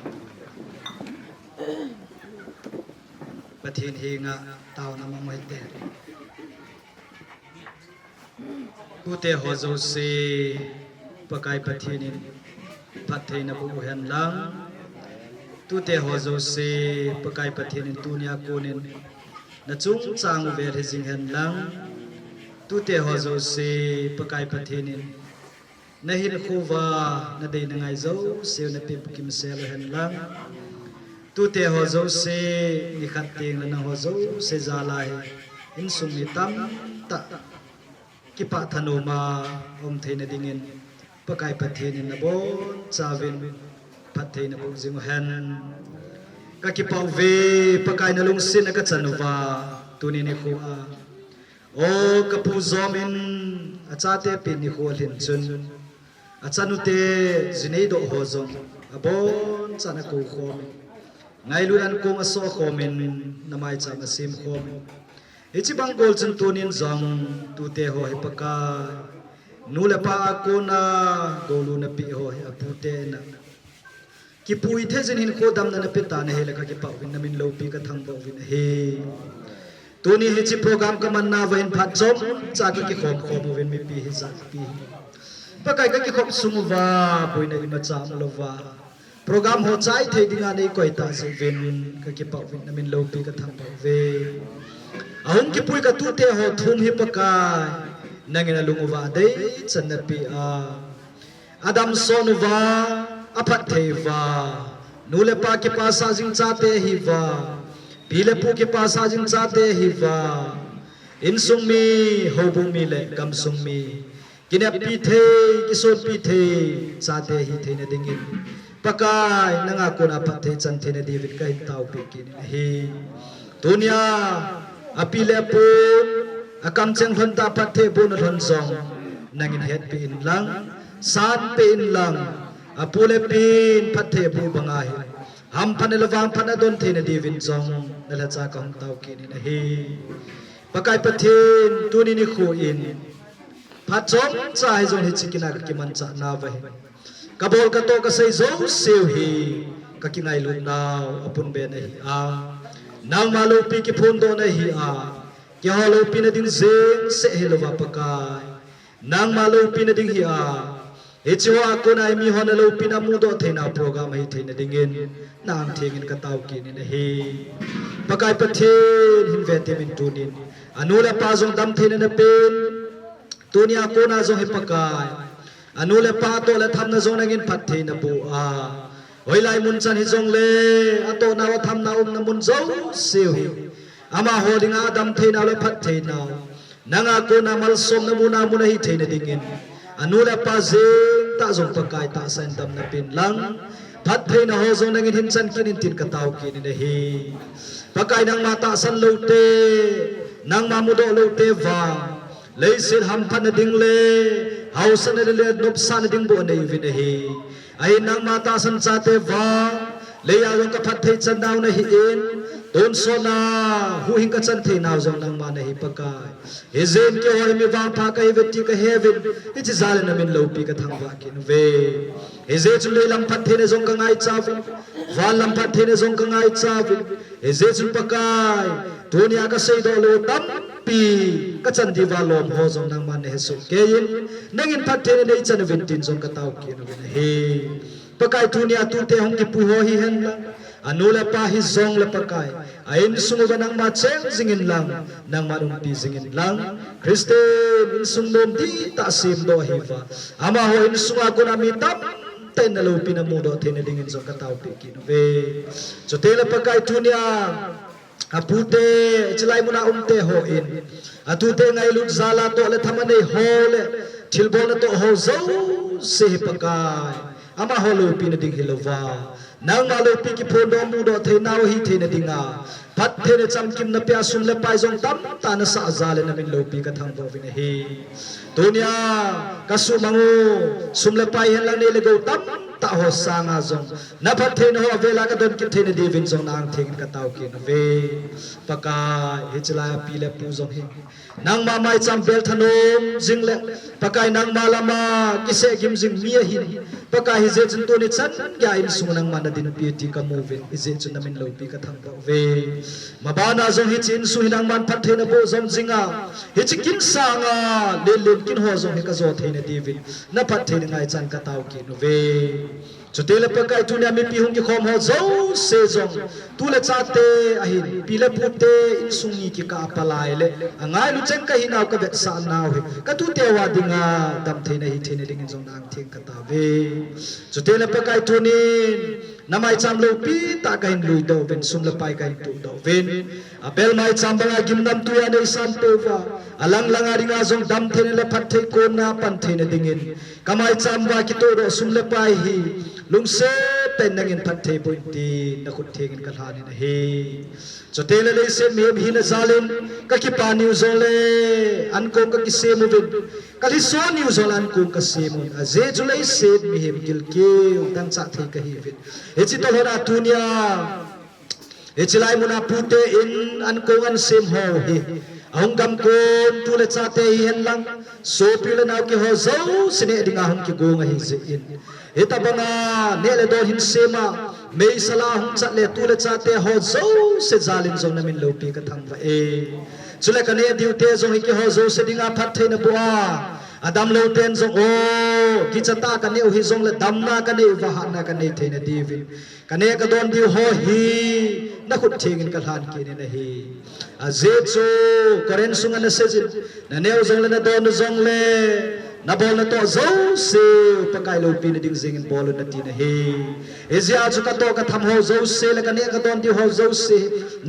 Pathen henga taona mang u hitin. Tute ho jouse Pakai Pathen in phattheina boh u hen lang. Tute ho jouse Pakai Pathen in tunia konin na chungchang u vel hi jing hen lang. Tute ho jouse Pakai Pathen in Na hinkho uva na dei na ngai jouse na peh bukim sel hen lang. Tute ho jouse, nikhat teng le nangho jouse jal a hi insung mi tamtah kipah thanom a um theina dingin Pakai Pathen in nabonchauvin phatthei naboh jing uhen. Kakipah uve, Pakai nalungset a kachan uva tuni nikho a, o kapu Jom in achate pen nikho alhin chun, achanute jinei doh ho jong abonchan akou khom in, ngailut ankong asoh khom in, namaicham asem khom in, hiche bang gol chun tunin jong tute ho hi Pakai, nu le pa a kona gollutna peh ho hi apute na kipui thei jin hinkho damna napeh tan ahile kakipah uvin, namin loupi kathangvah uvin ahi. Tuni hiche program kamanna uva hin phat chomcha kakikhom khom uvin, mipi hijat pi hi Pakai kakikhop sung uva boina imacha umlouva, program ho chai thei dinga neikoi tah jeh uvin kakipah uvin, namin loupi kathangvah uve. Ahung kipui katute ho thum hi Pakai, nangin alung uva adeichan napeh a, adamsot uva, aphatthei uva, nu le pa kipasah jing chate ahiuva, pi le pu kipasah jing chate ahiuva, insung mi, houbung mi le gamsung mi, kineppi thei, kisonpi thei chate hitheina dingin, Pakai, nanga kona phatthei chan theina diuvin kahin taopeh kit in ahi. Tunia api le apun akamcheng lhon tah phatthei bohna lhon jong nangin hetpeh inlang, sanpeh inlang, apu le apin phatthei aboh banga hi hamphatna le vangphatna adon theina diuvin jong nalhacha kahung tao kit in ahi. Pakai Pathen, tuni nikho in phat chomcha hijong hiche kin a kakimanchah nauva hin, kabol katoh kasei jouseu hi kakingailutnau apunbe nahi a, nangma loupi kiphondohna ahi a, keiho loupina ding jengseh hilouva Pakai, nangma loupina ding hi a, hiche hoa kona hi miho naloupina amudoh theinau program ahi theina dingin, na angthengin katao kit in ahi. Pakai Pathen, hin vetem in tunin, anu le apa jong damtheina napen, tunia kona jong hi Pakai, anu le apa toh le thamna jong nangin phatthei naboh a, hoilai mun chan hijongle, atohnau athamnau umna mun jouseu hi amaho dinga adamtheinau le phattheinau, nanga kona malsomna muna mun ahi theina dingin, anu le apa jeng tah jong Pakai tahsan in damna pen lang, phattheina ho jong nangin hin chan kit in tin katao kit in ahi. Pakai, nangma tahsan loute, nangma mudoh loute vang, leiset hamphatna ding le haosatna le, le nopsahna ding bou anei uvin ahi. Ahin nangma tahsan chate vang, leiya jong kaphatthei channau nahin, tonsotna huhhing kachan theinau jong nangma nahi Pakai. Hijeh in keiho hi mi vangpha kahiuve ti kaheuvin, hiche jal in namin loupi kathangvah kit uve. Hijeh chun leilam phattheina jong kangaicha uvin, vanlam phattheina jong kangaicha uvin. Hijeh chun Pakai, tunia kaseidoh lou tampi kachan diuva lom ho jong nangman nahesoh keiyin, nangin phattheina neichan uvin tin jong katao kit uvin ahi. Pakai, tunia tute hung kipui ho hihen lang, anu le apa hijongle Pakai, a insung uva nangma cheng jing inlang, nangman umpi jing inlang, Christian insung nom dihtah semdoh ahiuva, amaho insunga kona mi tamtah in naloupina mudoh theina dingin jong kataopeh kit uve. Chuteng le Pakai, tunia apute, hiche lai muna umte hon, atute ngailut jal a toh le tham anei ho le thilbol natoh ho jouse hi Pakai, amaho loupina ding hilouva, nangma loupi kiphondoh mudoh theinau ahi theina dinga, phattheina chamkimna pea sum le pai jong tamtah nasah jal in namin loupi kathangvah uvin ahi. Tunia kasuhmang u, sum le pai hihen lang nei le gou tamtah ho sanga jong, naphattheina ho avela kadon kit theina diuvin jong na angthengin katao kit uve. Pakai, hiche lai a pi le pu jong hi nangma maicham bel thanom jing le, Pakai, nangma lama kiseh gim jing mi ahin, Pakai, hijeh chun tuni chan geiya insung nangman nadinpi ti kamu uvin, hijeh chun namin loupi kathangvah uve. Mabana jong hiche insung hi nangman phattheina boh jom jinga, hiche kin sanga lenlen kin ho jong hi kajo theina diuvin, naphattheina ngaichan katao kit uve. Chuteng le Pakai tunia mipi hung kikhom ho jouse jong, tu le chate ahin, pi le pute insung ni kikah a palai le, angailu cheng kahinau kavetsahna u hi, katute uva dinga damtheina hitheina dingin jong nang theng katauve. Chuteng le Pakai tunin, namaicham loupi tah kahin luidoh uvin, sum le pai kahin tohdoh uvin. Abel maicham banga gimnamtui a neisanpeh uva, alang langa dinga jong damtheina le phatthei konna pantheina dingin, kamaicham uva kitohdoh sum le pai hi, lungset tah in nangin phatthei boh in tin, nakhut thengin kalhanin ahi. Chuteng le leiset mihem hina jalin, kakipa niu jongle, ankong kakisem uvin, kalhiso niu jongle ankong kasem un, ajeh chu leiset mihem gilkel dangchah thei kahiuvin. Hiche tolhona tunia, hiche lai muna pute in ankong ansem ho hi, ahung gamkon tu le chate hihen lang, sopi le nao keiho jouse neh dinga hung kigong ahi jeh in, hitobanga neh le don hinsema, meisela hung chat le tu le chate ho jouse jalin jong namin loupi kathangvah e. Chule kaneh diu te jong hi keiho jouse dinga phattheina boh a, adamlou ten jong o, kichatah kaneh u hijongle damna kanei uva hatna kanei theina diuvin, kaneh kadon diu ho hi, nakhut thengin kalhan kit in ahi. Ajeh chu, Corinth sunga naseijin, naneh u jongle nadon u jongle, nabol natoh jouse, Pakai loupina ding jengin bol un natin ahi. Hijeh a chu katoh katham ho jouse le kaneh kadon diu ho jouse,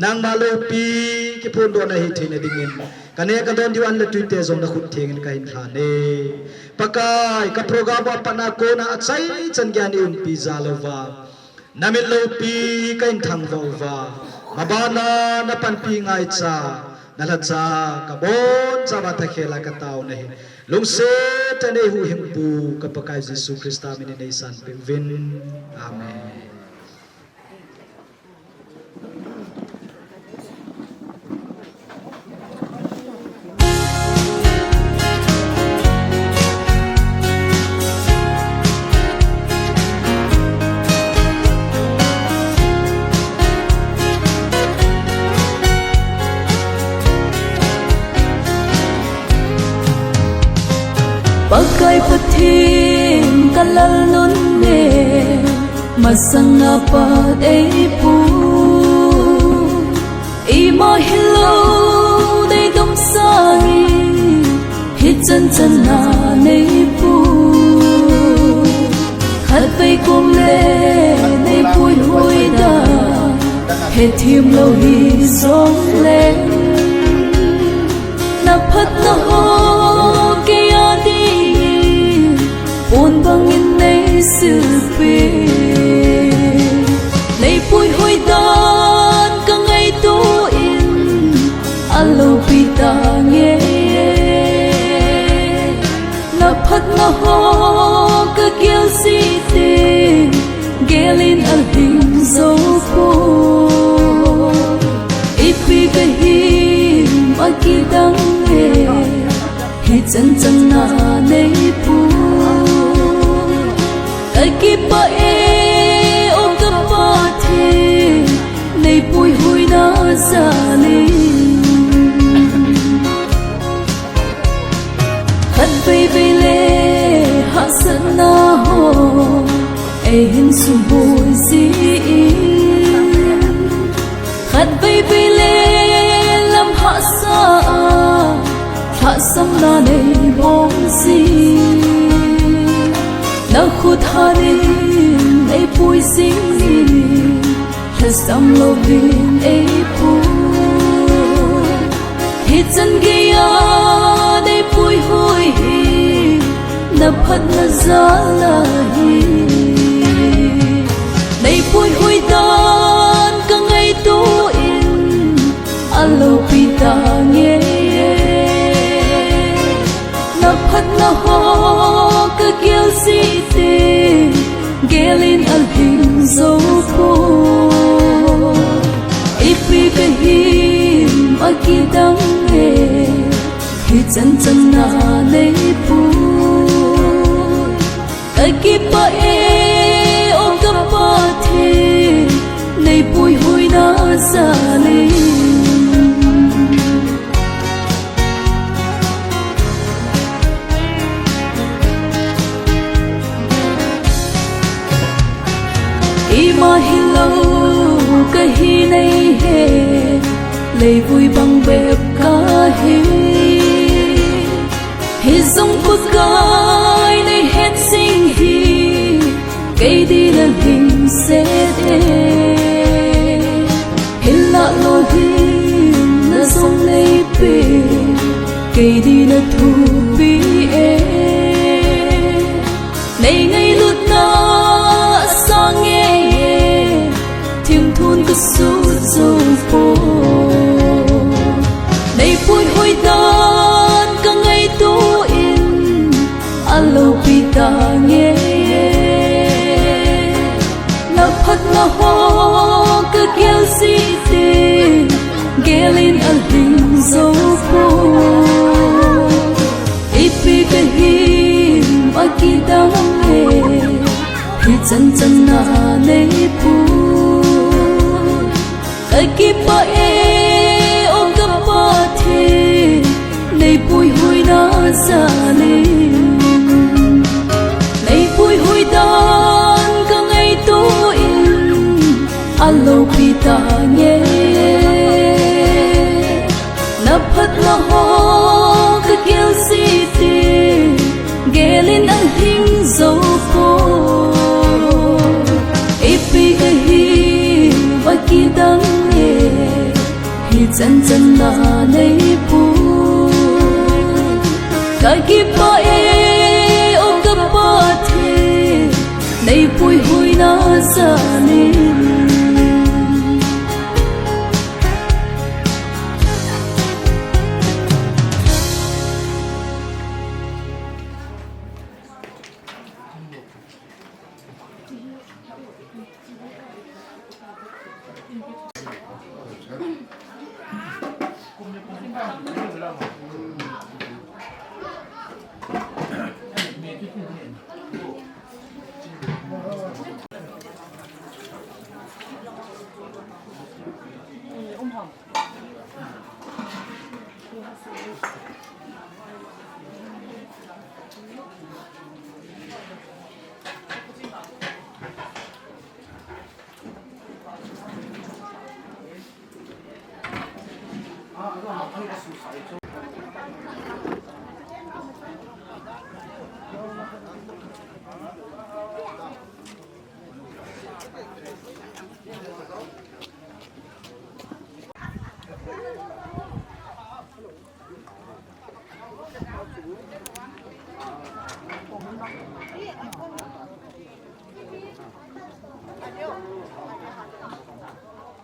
nangma loupi kiphondohna hitheina dingin, kaneh kadon diu an le twite jong nakhut thengin kahin lhan e. Pakai, kaprogram a patna kona achaichan geiya neiumpi jal uva, namin loupi kahin thangvah uva, mabana napanpi ngaicha, nalhacha kabonchauva takhel a katao nahi. Lungset tah in eihuhhingpu ka Pakai Jesu Christa minin neisanpeh uvin. Amen. Pakai Pathen ka Lalnun e, masanga pat eipui. Ima hilou neidom sangin, hichan chana neipui. Khatvei kom le neipuihui dan, hethem lou hijongleng, naphatna ho keiya dingin, pon bangin neisilpeh. Neipuihui dan kangaito in, aloupi tange. Naphatna ho kagel jeh in, gelin alhing joupoi. Ipi kahim akidang e, hichan chana neipui. Kakipah e, o ka Pathen, neipuihuina jalin. Khatvei vei le hahsatna ho eihin suboi jin, khatvei vei le lam hahsa a lhahsamna neibol jin, nakhut hanin eipui jingin, lhasam louvin eipui. Hichan geiya neipuihui hi, naphatna jal ahi. Neipuihui dan kangaito in, aloupi tange. Naphatna ho kagel jeh in, gelin alhing joupoi. Ipi kahim akidang e, hichan chana neipui. Kakipah e, o ka Pathen, neipuihuina jalin. Ima hilou kahi nei he, leivui bang bep kahi. Hijong Pakai nei het jing hi, kei dinga lhingset e. Hinlah lolhinna jong nei pe, kei dinga thupi e. Nei ngailutna asang e, thimthun kasuh jou poi. Nei puihoi dan kangaito in, aloupi tange. Na phatna ho kagel jing tin, gel in alhing jou poi. Ipi kahi, akidang e, hichan chan na nei pui. Kakipah e, o ka Pathen, nei puihoina jal in. Nei puihoi dan kangaito in, aloupi tange. Na phatna ho kagel jing tin, gel in alhing jou poi. Ipi kahi, akidang e, hichan chan na nei pui. Kakipah e, o ka Pathen, nei puihoina jal in.